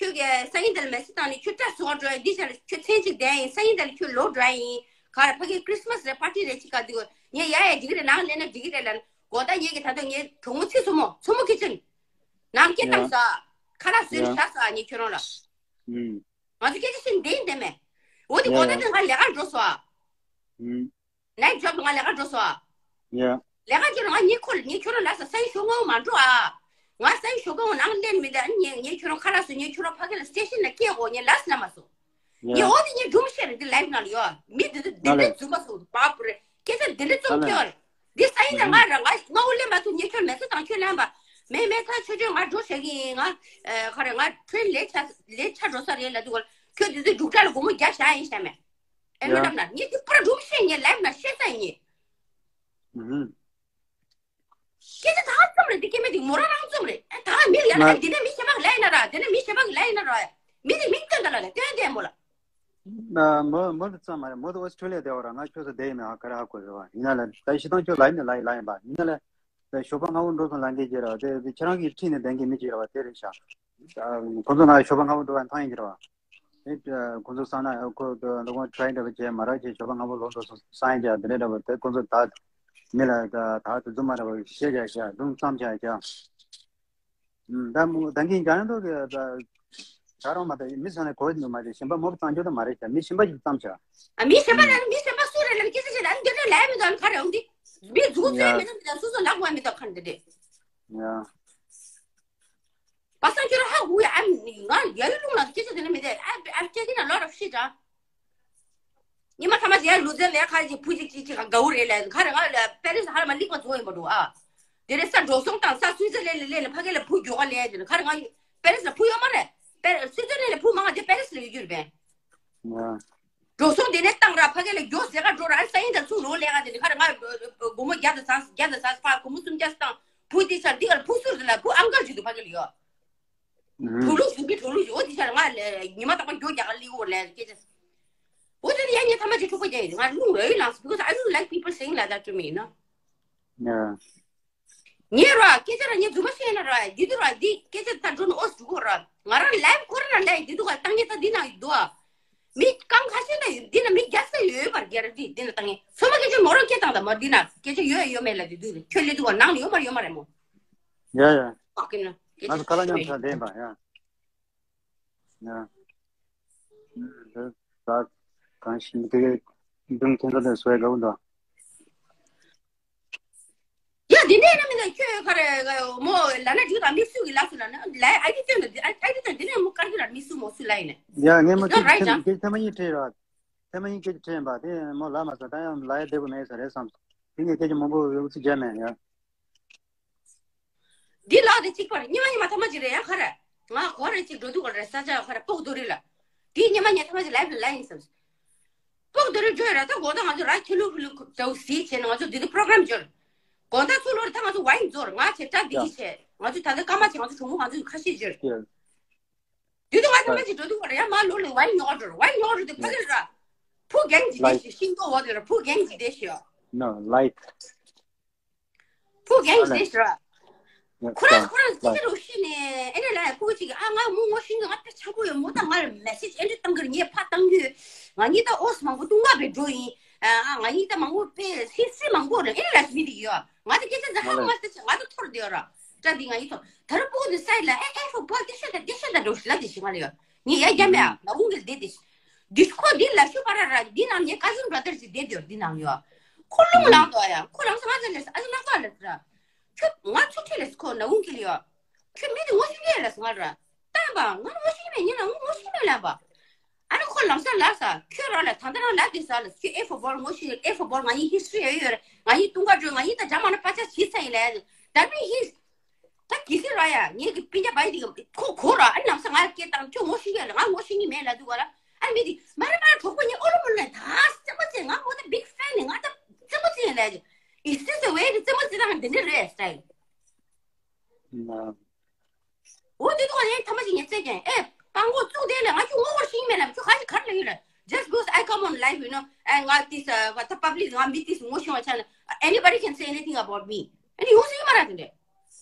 ཁྱོད་ཀྱི་སང་ཉིན་དེ་ལ་མེ་སི་བཏང་ནས་ཁྱོད་སྐྲ་བཟོ་ག་འགྲོ་ཡ་འདི་བྱ་ལ་ཁྱོད་མཚན་གཅིག་བསྡད་ཡིན། སང་ཉིན་དེ་ལ་ཁྱོད་ལོག་འགྲོ་ཡ་ཡིན། ག་རེ་ཕ་གི་ཁྲིས་མས་རེད་པར་ཊི་རེད་ཅིག་ག་འདུག་ག་ངས་ཡ་ཡ་འགྲིག་གི་རེད་ནང་ལེན་ན་འགྲིག་གི་རེད་ལ་གོ་ད་ངས་ཀྱི་ད་དུང་ངས་གྲོགས་མོ་ཚིག་མཚོ་མོ་མཚོ་མོ་ཁི་ཅན་ནང་སྐད་བཏང་ས་ཁ་ལག་བཟོས་ནས་བཞག་ས་ངས་ཁྱོད་རང་ལ་ང་ཚོ་སྐད་ཆ་བཤད་འདི་ཡིན་དེ་མེད། འོ་དེ་གོ་ད་དེ་ང་ལས་ཀ་འགྲོ་སོ་ཨ། ནའིཊ་ཇོབ་ལ་ང་ལས་ཀ་འགྲོ་སོང་ཨ། ཡ། ལས་ཀ་འགྲོ་ན་ང་གཉིད་ཁུག་ལ་ངས་ཁྱོད་རང་ལ་ས་སང་ཞོགས་སྔ་པོ་མ་འགྲོ་ཨ། ང་སང་ཞོགས་སྔ་པོ་ནང་སླེབས་མི་འདུག་ཨ་ནི་ངས་ངས་ཁྱོད་རང་ཁ་ལག་བཟོས་ངས་ཁྱོད་རང་ཕ་གི་ལ་སི་ཊེ་ཤན་ལ་སྐྱེལ་དགོས་ངས་ལབ་ན་མ་སོང་། ཡ། ངས་འོ་དེ་ངས་སྒྲུང་བཤད་རེད་འདི་ལའིབ་ནང་ལ་ཡོད་ཨ། མི་འདི་ཚོ་འདི་ང་འདྲའི་ལ་རྫུན་མ་སོང་བ་པུ་རེད་སྐད་ཆ་འདི་འདྲའི་རྩོམ་ང་ལ་སྐྱེལ་བ་རེད། འདི་སང་ཉིན་ནས་ང་རང་ང་སྔ་པོ་སླེབས་མ་ཐུབ་ངས་ཁྱོད་མེ་ཚ་དང་ཁྱོད་ལན་པ། མེ་མེ་ཚ་ཆོས་ཆོས་ང་འགྲོ་བྱ་གི་ཡིན་ང་། ཨ་ག་རེ་ང་ཁྲོན་ལས་ཆ་ལས་ཆ་འགྲོ་ས་རེད་ལབ་དུས་ཁྱོད་འདི་ཚོའི་རྒྱུགས་དྲག་ལ་སྒོར་མོ་བརྒྱ་བཞག་ཡིན་བཤད་མེད། ཨེ་ཡ། མེད་ལབ་ན་ངས་འདི་པར་སྒྲུང་བཤད་ངས་ལབ་ན་བཤད་ས་ཡིན། ཨུ་ཧུ། སྐད་ཆ་ད་རྩོམ་རེད་འདི་སྐད་མེད་འདི་མོ་རང་རང་རྩོམ་རེད་ཨ་ད་མི་ལ་ཡ་ན་ང་འདི་ནས་མི་གཞན་པ་གི་ལབ་ཡིན་ན་ར་འདི་ནས་མི་གཞན་པ་གི་ལབ་ཡིན་ན་ར་མི་དེ་མིང་སྟོན་ད་ལ་ལ་སྟོན་དེ་མོ་ལ། ན་མོ་མོ་དེ་ཙམ་མ་རེད་མོ་དེ་ཨོ་སི་ཁྲུ་ལི་ཡ་བསྡད་པ་ར་ང་ཁྱོད་ཚོ་བསྡད་ཡིན་མེད་ཨ་ག་རེ་ཧ་གོ་རེད་བ་ཡིན་ན་ལ་ད་ཤི་ཐང་ཁྱོད་ལབ་ཡིན་ན་ལབ་ལབ་ཡིན་པ་ཡིན་ན་ལ་ད་ཞོགས་པ་སྔ་པོ་འགྲོ་སོང་ལབ་མཁན་ཅིག་ར་བ་དེ་ཁྱེད་རང་གིས་ཁྲིད་ནས་བསྡད་མཁན་མི་ཅིག་ར་བ་དེ་རེད་ཤག་ཁོ་ཚོ་ང་ཞོགས་པ་སྔ་པོ་འགྲོ་བ་མཐོང་ཡིན་གྱི་རེད་བ། ཨེ། ཁོ་ཚོ་བསམ་ན་ཁོ་ཚོ་འདུག་ཁོང་ཁྲའི་འདྲ་པོ་བྱས་མ་རག་བྱས་ཞོགས་པ་སྔ་པོ་ལོག་འགྲོ་སོང་བསམ་ཡིན་ཀྱང་དེ་འདྲ་འདྲ་པོ་དེ་ཁོ་ཚོ་ད་མི་ལ་ད་ད་དུ་རྫུན་མ་འདྲ་པོ་བཤད་བྱས་བྱས་སྒྲུང་བརྩམས་བྱས་བྱས། ད་མོ་ད་གིན་རྒྱ་ནག་ཏོག་གི་ད་ད་རང་མ་ད་མི་ཚང་ནས་གོ་འདུག་མ་རེད་བྱས་མི་གཞན་པ་མོ་བརྩམས་རྒྱུ་ད་མ་རེད་བྱས་མི་གཞན་པ་ཞིག་བརྩམས་བྱས། ཨ་མི་གཞན་པ་ལ་མི་གཞན་པ་སུ་རེད་ལབ་སྐད་ཆ་བཤད་ད་འདི་འདྲ་ལབ་མི་འདུག་ཁ་རེད་འོང་འདི་མི་མཛུག་རྩོད་མི་འདུག་ད་སོ་སོ་ལབ་དགོས་མི་འདུག་ཁ་འདི་འདྲ། ཡ། པ་སངས་ཁྱོད་རང་ཧ་གོ་ཡ། ཨ་ང་ཡ་ཡུལ་ལུང་ལ་སྐད་ཆ་དེ་འདྲ་མི་འདུག I'm, I'm taking a lot of shit, huh? ཉི་མ་ཐ་མ་ཅིག་ཡང་ལུ་ཛན་ལ་ཁ་ཅིག་བུ་ཅིག་ཅིག་ཅིག་དགའ་བོ་རེད་ལས། ཁ་རེ་ང་ལ་པེ་རི་སི་ཧ་ལ་མ་ལིག་པ་བཟོ་ཡིན་པ་འགྲོ་ཨ། དེ་རེད་ས་འགྲོ་སོང་བཏང་ས་སུའི་ཙི་ལན་ལ་ལན་ལ་ཕ་གི་ལ་བུ་མགྱོགས་ག་ལས་ཟེར་ན། ཁ་རེ་ང་པེ་རི་སི་ལ་བུ་ཡོད་མ་རེད། པེ་སུའི་ཙི་ལན་ལ་བུ་མང་ང་དེ་པེ་རི་སི་ལ་ཡོད་རྒྱུ་རེད་པས། ཡ། འགྲོ་སོང་དེ་ནས་བཏང་ར་ཕ་གི་ལ་མགྱོགས་ཟེར་ག་འགྲོ་ར། ཨ་ས་ཡིན་དང་ཚུར་ལོག་ལས་ག་དེ་ནས་ཁ་རེ་ང་སྒོར་མོ་བརྒྱ་དང་ཙམ་བརྒྱ་དང་ཙམ་ཕར་སྒོར་མོ་སུམ་བརྒྱ་བཏང་བུ་དེ་ཆར་འདི་ག་ལ་བུ་སུར་དེ་ལ་བུ་ཨང་གར་བྱེད་དུ་ཕ་གི་ལ་ཡོད། གྲོགས་ལུགས་བཟུང་གི་གྲོགས་ལུགས་བཟུང་། འོ་དེ་ཆ་ལ་ང་ལ་ཉི་མ་རྟག་པར་མགྱོགས་རྒྱག་ག་ལི་འོ་ལས་སྐད་ཆ། འོ་དེ་ནི་ཡ་ངས་ཐ་མ་ཅིག་འཁྲུག་པ་རྒྱག་ཡིན། ང་རླུང་ལོས་ལངས་སོང་། Because I don't like people saying like that to me, you know. Yeah. ངས་ར་སྐད་ཆ་ར་ངས་རྫུན་མ་བཤད་ན་ར་འདི་དུས་ར་འདི་སྐད་ཆ་ད་འགྲོ་ན་ཨོ་སུ་གོ་ར། ང་རང་ལའིབ་ཁོ་ར་ར་ལའིབ་འདི་དུས་ག་བཏང་ངེས་ད་འདི་ན་ཡོད་དོ། མི་གང་ཁ་ཤས་ད་འདི་ན་མི་རྒྱ་ས་ཡོད་པར་རྒྱ་ར་འདི་འདི་ན་བཏང་ངེས་སོ་མ་སྐད་ཆ་མོ་རང་སྐད་བཏང་ད་མ་འདི་ན་སྐད་ཆ་ཡོད་ཡོད་མེད་ལ་འདི་དུས་ཁྱོད་ལས་དུས་ག་ནང་ནས་ཡོད་མ་རེད་ཡོད་མ་རེད་མོ། Yeah, yeah. ང་ཚོ་ཁ་ལག་མཉམ་དུ་ལྡན་པ་ཡ། ཡ། ད་གང་ཞིག་དེ་གའི་འབུམ་ཐེན་ལ་དེ་སོའི་དགའ་བོ་འདུག་ཡ་དེ་འདྲས་ན་མི་འདུག་ཁྱོད་ག་རེ་མོ་ལ་ན་རྒྱུ་དང་མི་སུ་གི་ལ་སུ་ལ་ན་ལ་ཨ་ཏི་ཅོན་ཨ་ཏི་ཅོན་དེ་ནས་མོ་དཀར་རྒྱུ་ལ་མི་སུ་མོ་སུ་ལ་ཡིན་ནས། ཡ་ངས་མོ་ཅིག་ཐེམ་ཐེམ་ཐེམ་ཡིན་ཁྲིད་ར། ཐེམ་ཡིན་སྐད་ཆ་དྲན་པ་དེ་མོ་ལ་མ་ཟ་ད་ཡང་ལ་ཡ་བདེ་པོ་མེད་ས་རེད་བསམ། དེ་ངས་སྐད་ཆ་མང་པོ་ཡོད་ཚིག་རྒྱ་མེད་ཡ། འདི་ལག་དེ་གཅིག་པར་ཉི་མ་ཉི་མ་ཐ་མ་གཅིག་རེད་ཡང་ཁ་ར། ང་གོ་རེ་གཅིག་འགྲོ་དུས་གོ་རེ་ས་ཆ་ཁ་ར་སྤོག་རྡོ་རི་ལ། དེ་ཉི་མ་ཉི་ཐ་མ་གཅིག་ལའིབ་ལ་ལ་ཡིན་བསམ། སྤོག་རྡོ་རི་འགྲོ་ཡ་ར་ད་དགོང་དག་ང་ཚོ་ར་ཁྱི་ལུ་ཁུ་ལུ་ཇའུ་སི་བྱས་ནས་ང་ཚོ་འདི་དུ་པྲོ་གྲམ་འབྱོར། དགོང་དག་ཚུར་ལོག་རེ་ད་ང་ཚོ་ཝའིན་འཛོར་ང་བྱས་སྐྲ་འདི་གི་བྱས་ང་ཚོ་ད་ལྟ་སྐར་མ་བྱས་ང་ཚོ་གྲོགས་མོ་ང་ཚོ་ཁ་ཤས་འབྱོར། དེ་དུས་ང་ཐ་མ་གཅིག་འགྲོ་དུས་གོ་རེ་ཡང་མ་ལོ་ལོ་ཝའིན་ཉོག་འགྲོ་ར་ཝའིན་ཉོག་འགྲོ་དུས་ཕ་གི་ར། ཕུ་གེང་ཇི་དེ་ཤི་ཤིང་ཏོ་བོ་དེ་ར་ཕུ་གེང་ཇི་དེ་ཤི་ཡོ། No, like. ཕུ་གེང་ཇི་དེ་ཤི་ར། ཁོ་རང་ཁོ་རང་སྐད་ཆ་རོ་ཤི་ནས་ཨེ་ནས་ལ་ཡ་ཕུ་གཅིག་ཨ་ང་མོ་ངོ་ཤིང་ང་དཔེ་ཆགས་པོ་ཡོད་མོ་ད་ང་ལ་མེ་སེ་ཇི་ཨེ་འདྲ་བཏང་གི་ར་ངས་ཕ་བཏང་གི་ཡོད། ང་གཉིས་ད་ཨོ་སི་མང་པོ་ཏུང་བ་བེ་འགྲོ་ཡིན། ཨ་ང་གཉིས་ད་མང་པོ་པེ་ཧི་སི་མང་པོ་ར་ཨེ་ནས་ལ་ཤི་མི་དེ་ཡོད། ང་ད་སྐད་ཆ་ཛ་ཧ་ང་ད་ང་ད་ཐོར་དེ་ཡོད་ར། ད་དེ་ང་གཉིས་ཐོར་ད་ར་ཕུ་གུ་དེ་སའི་ལ་ཨེ་ཨེ་ཕུ་བོལ་དེ་ཤ་ད་དེ་ཤ་ད་འགྲོ་ཤི་ལ་དེ་ཤི་ང་ལ་ཡོད། ངས་ཡ་རྒྱ་མེད་ཨ་ལ་འུང་གི་བསྡད་དེ། འདི་ཁོ་འདི་ལ་ཤུ་པ་ར་ར་འདི་ནང་ངའི་ཀ་ཟིན་བྷ་ར་དར་ཞིག་བསྡད་དེ་འདི་ནང་ཡོད། ཁོ་རླུང་ལངས་འདུག་ཡ་ཁོ་རང་ས་ང་ཚ་ལས་ཨ་ཟི་ལ་ཀ་ལ་ར། ཁྱོད་ང་ཚུར་ཁྲིད་ལས་ཁོ་ན་འུང་གི་ལ་ཡོད། ཁྱོད་མི་དེ་ངོ་ཤེས་ཀྱི་ལས་ང་ར། ཏན་པ་ང་ངོ་ཤེས་མེད་ཉིན་ལ་ངོ་ཤེས་མེད་ལན་པ། ཨ་ནི་ཁོ་ལམ་སང་ལབ་ས་ཁྱོད་རང་ལ་ད་ལྟ་རང་ལབ་དེ་ས་ལ་ཁྱོད་ཨེ་ཕོ་བོར་ངོ་ཤེས་ཨེ་ཕོ་བོར་ང་ཡི་ཧི་སི་ཊི་རི་ཡོད་ཡོད་ར་ང་ཡི་ཏུང་ཀ་འགྲོ་ང་ཡི་ད་རྒྱ་མ་ན་པ་ཆ་བྱིས་ཚ་ཡིན་ལས་ད་མི་ཧི། ད་གི་སི་ར་ཡ་ངེད་ཀྱི་སྤུན་ཀྱག་བ་ཡི་དེ་གི་ཁོ་གོ་ར་ཨ་ནི་ལམ་སང་ང་སྐད་བཏང་ཁྱོད་ངོ་ཤེས་ཀྱི་ལ་ང་ངོ་ཤེས་ཀྱི་མེད་ལ་འདུག་ག་ལ་ཨ་ནི་མི་དེ་མ་རེད་མ་རེད་གྲོགས་པོ་ངའི་ཨོ་ལོ་མོ་ལ་ད་རྩེད་མོ་རྩེ་ང་མོ་ད་big fan ནི་ང་ད་རྩེད་མོ་རྩེ་ཡིན་ལ་ཨི་སི་སི་ཝེ་དེ་རྩེད་མོ་རྩེ་སྟངས་འདི་འདྲ་རེད་སི་ཊའིལ། འོ་དེ་དུས་ཨེ་ཐ་མ་ཞིག་ངས་བཙལ་ཀྱང་ཨེ་སྤང་གོ་བཙུགས་དེ་ལས་ང་ཁྱོད་ངོ་ཤེས་ཀྱི་མེད་ལ་ཁྱོད་ག་ཞིག་ག་རེ་ལ་ཡོད་ལ་just because I come on live, you know, and ང་this ད་public ང་མི་this ངོ་ཤེས་པ་ཆ་ན་anybody can say anything about me. ཨ་ནི་ཡོང་སྲིད་ཀྱི་མ་རེད་དེ་འདྲ།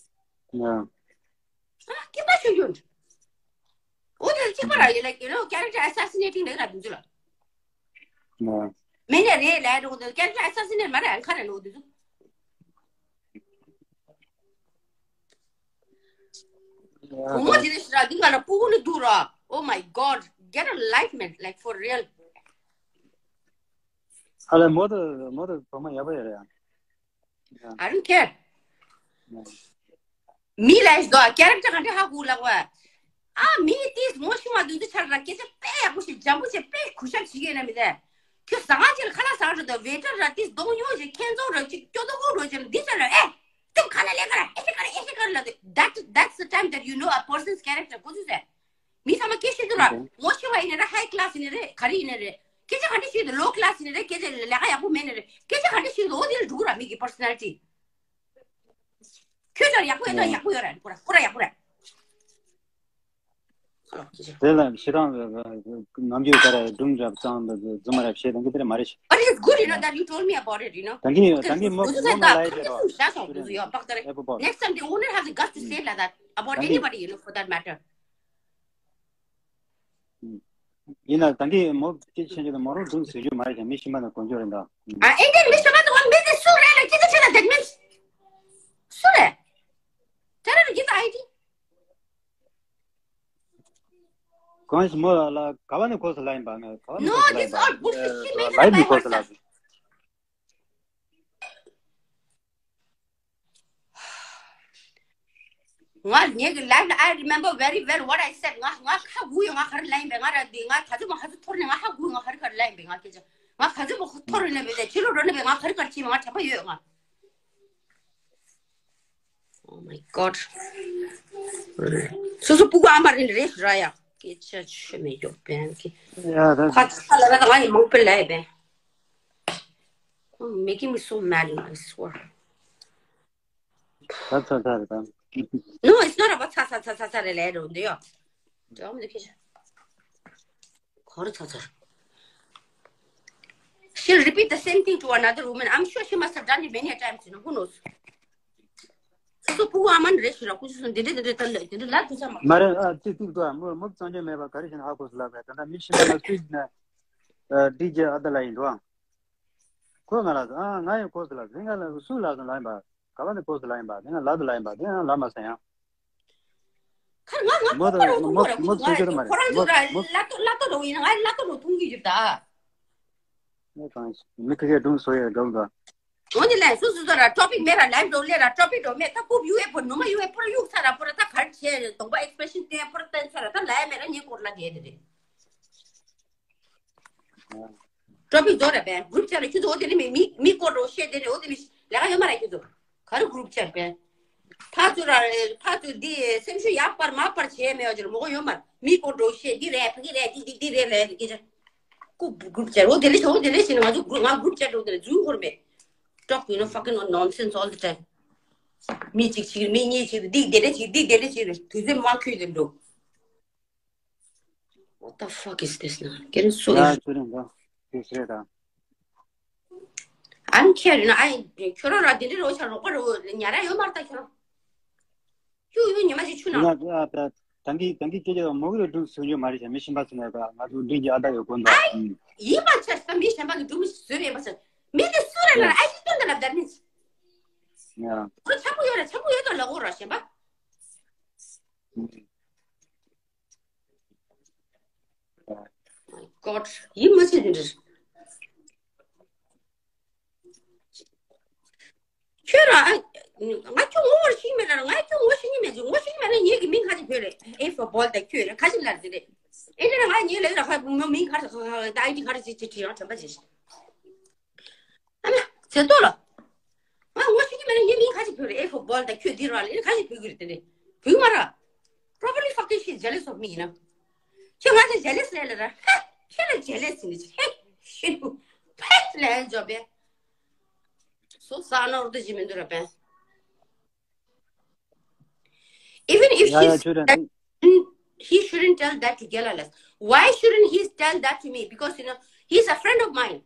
Yeah. ཨ་སྐྱིད་པ་ཞུ་རྒྱུ། འོ་དེ་གཅིག་པ་ར་ཡིན་ལ་you know, character assassinating ལ་ར་དུ་ཚུ་ལ། Yeah. མེ་ནེ་རེད་ལ་རོ་དེ་character assassinate མ་ར་ཁ་ར་ལོ་དུ་ཚུ། བུ་མོ་དེ་ནི་ཞིག་ར་འདི་ག་ལ་སྤུ་གུ་ནི་འདུག་ར། Oh my god, get a life, man, like, for real. ཨ་ལ་མོ་དུ་མོ་དུ་བུ་མོ་ཡག་པོ་ཡོད་རེད། I don't care. མི་ལ་ཞིག་དོ་character ག་འདྲ་ཧ་གོ་ལགས་བ། ཨ་མི་དེས་ངོ་ཤེས་མ་འདུག་དུ་ཆར་ར་སྐད་ཆ་དཔེ་ཡག་པོ་ཞིག་འཇམ་པོ་ཞིག་དཔེ་གུས་ཞབས་བྱེད་ཀྱི་ཡོད་ན་མི་དེ། ཁྱོད་ཟ་ཁང་ཆེ་ལ་ཁ་ལག་ཟ་ར་དོ་ཝེ་ཊར་ར་དེས་གདོང་ཉོ་ཞིག་ཁྱེད་ཚོ་ར་ཅིག་སྐྱོ་དོ་གོ་རོ་ཅིག་འདི་ཆ་ར་ཨེ། ཙུམ་ཁ་ལ་ལས་ཀ་ར་ཨེ་ཤེ་ཀ་ར་ཨེ་ཤེ་ཀ་ར་ལ་དེ། That, that's the time that you know a person's character. གོ་ཚུལ་ཟེར། མི་ཚང་མ་སྐད་ཤེས་འདུག་ར། ངོ་ཤེས་པ་ཡིན་ན་ར་high class ཡིན་ན་རེད་ག་རེ་ཡིན་ན་རེད། སྐད་ཆ་ག་འདྲ་ཤེས་འདུག low class ཡིན་ན་རེད་སྐད་ཆ་ལས་ཀ་ཡག་པོ་མེད་ན་རེད་སྐད་ཆ་ག་འདྲ་ཤེས་འདུག་འོ་དེ་ལ་འགྲོ་གི་ར་མི་གི་personality། ཁྱོད་ཚོར་ཡག་པོ་ཡོད་ད་ཡག་པོ་ཡོད་ར་ཁོ་ར་ཁོ་ར་ཡག་པོ་ར། དེ་ལ་ཕྱི་རང་ནམ་རྒྱུན་ད་ར་སྒྲུང་རབ་གཙང་རྫུན་མ་རབ་བཤད་དང་གི་དེ་ར་མ་རེད། But it is good, you know, that you told me about it, you know. ད་གིན་ད་གིན་མོ་མོ་ལ་ཡི་རེད་རོ། ཤ་ཤོག་འདུག་ཡོད་པག་ད་རེད། Next time they won't have the guts to say like that about anybody, you know, for that matter. ཡིན་ན་ད་གིན་མོ་སྐད་ཆ་ཆེན་ཆེ་དང་མོ་རང་སྒྲུང་ཟེར་རྒྱུ་མ་རེད་ཀྱང་མི་ཤི་མ་དང་གོན་རྒྱུ་རེད་ད། ཨ་ཨེ་འདྲ་མི་ཤི་མ་དང་མི་དེ་སུ་རེད་ལ་སྐད་ཆ་ཆེ་ད་that means སུ་རེད། Tell her to give the I D. གང་ཞིག་མོ་ལ་ག་བ་ནས་གོ་ས་ལ་ཡིན་པ་ང་ག་བ་ནས་གོ་ས་ལ་ཡིན་པ། No, this all bullshit. She made it up by herself. ང་ངེད་ཀྱི་life ལ་I remember very well what I said. ང་ང་ཧ་གོ་ཡོད་ང་ག་རེ་ལབ་ཡིན་པས། ང་ར་འདི་ང་ད་ཚོད་མ་ཧ་ཚོད་ཐོར་ནས་ང་ཧ་གོ་ཡོད་ང་ག་རེ་ག་རེ་ལབ་ཡིན་པས་ང་སྐད་ཆ། ང་ག་ཚོད་མོ་ཐོར་ཡིན་ན་བས་ཕྱི་ལོགས་འགྲོ་ན་བས་ང་ག་རེ་ག་རེ་བྱེད་མ་ང་དྲན་པ་ཡོད་ང་། Oh my god. སོ་སོ་སྤུ་གུ་ཨ་མ་རེད་རེད་ར་ཡ། སྐད་ཆ་ཆོད་མེད་ཡོད་པན་གི། ཡ་ད། ཁ་ཚ་ལ་ལ་ང་ཡི་མང་པོ་ལ་ཡི་པན། Making me so mad, I swear. ད་ཚ་ཚ་རེད་ད། No, it's not about ཚ་ཚ་ཚ་ཚ་ཚ་རེད་ལས་རུང་འདི་ཡོ། འདི་ཡོ་མི་འདི་ཁེ་ཆ། གོ་རུ་ཚ་ཚ། She'll repeat the same thing to another woman. I'm sure she must have done it many a times, you know, who knows? སོ་སོ་སྤུ་གུ་ཨ་མ་ནི་རེད་ཞུ་ར་ཁུ་ཆུ་སོང་འདི་འདྲ་འདི་འདྲ་ད་ལ་འདི་འདྲ་ལ་དུ་ཚ་མ། མ་རེད་ཨ་ཙིག་ཙིག་ཏུ་ཨ་མོ་མོ་བཙན་བྱོལ་མེད་པ་ག་རེ་བྱས་ན་ཧ་གོ་སི་ལབ་རེད་ད་ལྟ་མི་ཤི་མ་ལ་སུས་ན་ཨ་ཌི་ཇེ་ཨ་ད་ལ་ཡིན་འགྲོ་ཨ། ཁོས་ང་ལ་ཟེར། ཨ་ང་ཡང་ཁོ་ཟེར་ལ་ཟེར། ང་ལ་སུ་ལ་ཟེར་ལ་ཡིན་པ། ག་པ་ནས་ཁོ་ཟེར་ལ་ཡིན་པ། དེ་ང་ལ་ཟེར་ལ་ཡིན་པ། དེ་ང་ལ་མ་ཟེར་ཡང་། ཁར་ང་ང་མོ་ཁོ་རང་ཐུང་མོ་གོ་ར་མོ་ཁོ་ཚོ་ཚོ་མ་རེད་ཁོ་རང་ཚོ་མོ་ར་མོ་ལ་ཏོ་ལ་ཏོ་རོ་ཡིན་ང་ལ་ཏོ་རོ་ཐུང་གི་ཡོད་ད། ངས་གང་ཞིག་མི་ཁ་ཁའི་སྒྲུང་བཟོ་ཡས་འགྲོ་གི་འདུག་འོ་ནི་ལས་སུ་སུ་ཚོ་ར་ཊོ་པིག་མེད་ར་ལའིབ་འགྲོ་ལས་ར་ཊོ་པིག་འགྲོ་མེད་ད་ཀུབ་ཡུ་ཨེ་པོ་ནུ་མ་ཡུ་ཨེ་པོ་ར་གཡུག་ཚ་ར་པོ་ར་ད་གར་ཆེ་གདོང་པ་ཨེག་སི་པེ་ཤན་བསྟན་པོ་ར་བསྟན་ཚ་ར་ད་ལའིབ་མེད་ར་ངའི་སྐོར་ལ་བསྡད་དེ་རེད། ཊོ་པིག་རྫོགས་རེད་པས། གུ་རུབ་ཆེ་རེད་ཁྱོད་ཚོ་འོ་དེ་ནི་མི་མི་མི་སྐོར་རོ་བཤད་དེ་ནི་འོ་དེ་ནི་ལས་ཀ་ཡོད་མ་རེད་ཁྱོད་ཚོ། ག་རེ་གུ་རུབ་ཆེ་རེད་པས། ཕ་ཚོ་ར་ཕ་ཚོ་འདི་སེམས་ཤུགས་ཡག་པར་མ་པར་བྱས་མེད་བ་ཅིག་མོ་གོ་ཡོད་མ་རེད། མི་སྐོར་རོ་བཤད་འདི་རེད་ཕ་གི་རེད་འདི་འདི་འདི་རེད་རེད་འདི་སྐད་ཆ། ཀུ་གུ་རུབ་ཆེ་རེད། འོ་དེ་ལས་བྱས་འོ་དེ་ལས་བྱས་ནི་ང་ཚོ་གུ་ང་གུ་རུབ་ཆེ་རེད་འོ་དེ་ལས་རྫུན་འཁོར་མེད། Talk, you know, fucking nonsense all the time. མི་གཅིག་གཅིག་མི་གཉིས་གཅིག་འདི་འདི་འདྲ་གཅིག་འདི་འདི་འདྲ་གཅིག་རེད་དུས་ཚོད་མ་ཁུལ་དེ་འགྲོ། What the fuck is this now? Getting so ཡ་ཁྱོད་རང་ག་དེ་ཟེར་ད། I don't care, you know, I ཁྱོད་རང་ར་དེ་འདྲ་རོ་ཆ་རོགས་པ་རོ་ཉ་ར་ཡོད་མ་རེད་ད་ཁྱོད་རང་། ཁྱོད་ཡོད་ཉི་མ་ཞིག་ཆུ་ན། ང་ད་ད་གི་ད་གི་སྐད་ཆ་མོ་གི་རེ་སྒྲུང་སུན་ཆོད་མ་རེད་ཤ་མི་ཤིན་པ་ཚོ་ནས་ད་ང་ཚོ་འདྲིན་གྱི་ཨ་ད་ཡོད་དགོན་ད། ཡིན་པ་ཆ་ད་མི་ཤན་པ་གི་སྒྲུང་སུན་ཡིན་པ་ཆ་མི་དེ་སུ་རེད་ལ་ཨ་ཞིག་སྟོན་ད་ལབ་ད་ནི། ཡ། ཁོ་ཆག་པོ་ཡོད་ར་ཆག་པོ་ཡོད་དོ་ལ་འོ་ར་ཤན་པ། God, ཡིད་མ་ཆེས་དེ་འདྲ། ཁྱོད་རང་ཨ་ང་ཁྱོད་ངོ་བོར་ཤེས་མེད་ལ་ང་ཁྱོད་ངོ་ཤེས་ཀྱི་མེད་ཅིག་ངོ་ཤེས་ཀྱི་མེད་ན་ངེད་ཀྱི་མིང་ཁ་ཅིག་བོས་རེད། ཨེ་ཕོར་བོལ་དང་ཁྱོད་རེད་ཁ་ཅིག་ལ་རེད་རེད། ཨེ་འདྲ་ང་ངེད་ལ་ཡོད་ར་ཁ་བུ་མོ་མིང་ཁ་ཅིག་ཁ་ཁ་ད་ཨའི་ཌི་ཁ་རེ་ཅིག་ཅིག་བྲིས་ཡང་དྲན་པ་བྱེད་ཤིང་། ཨ་མ། ཟེར་ཏོ་ལ། ང་ངོ་ཤེས་ཀྱི་མེད་ན་ངའི་མིང་ཁ་ཅིག་བོས་རེད། ཨེ་ཕོར་བོལ་དང་ཁྱོད་འདི་ར་ལ་ཨེ་ཁ་ཅིག་བོས་ཀྱི་རེད་དེ་ནས་བོས་མ་ར། Probably fucking she's jealous of me, you know. ཁྱོད་ང་ཚོ་jealous རེད་ལ་ར། ཧ། ཁྱོད་ལ་jealous ཡིན་ནི་ཧེ། ཤེས་ནུ། ཕེ་ལ་ཡང་འཇོག་པས། སོ་ས་ནོར་དུ་ཅི་མི་འདུག་ར་པས། Even if she's, he shouldn't tell that to Gelalas. Why shouldn't he tell that to me? Because, you know, he's a friend of mine.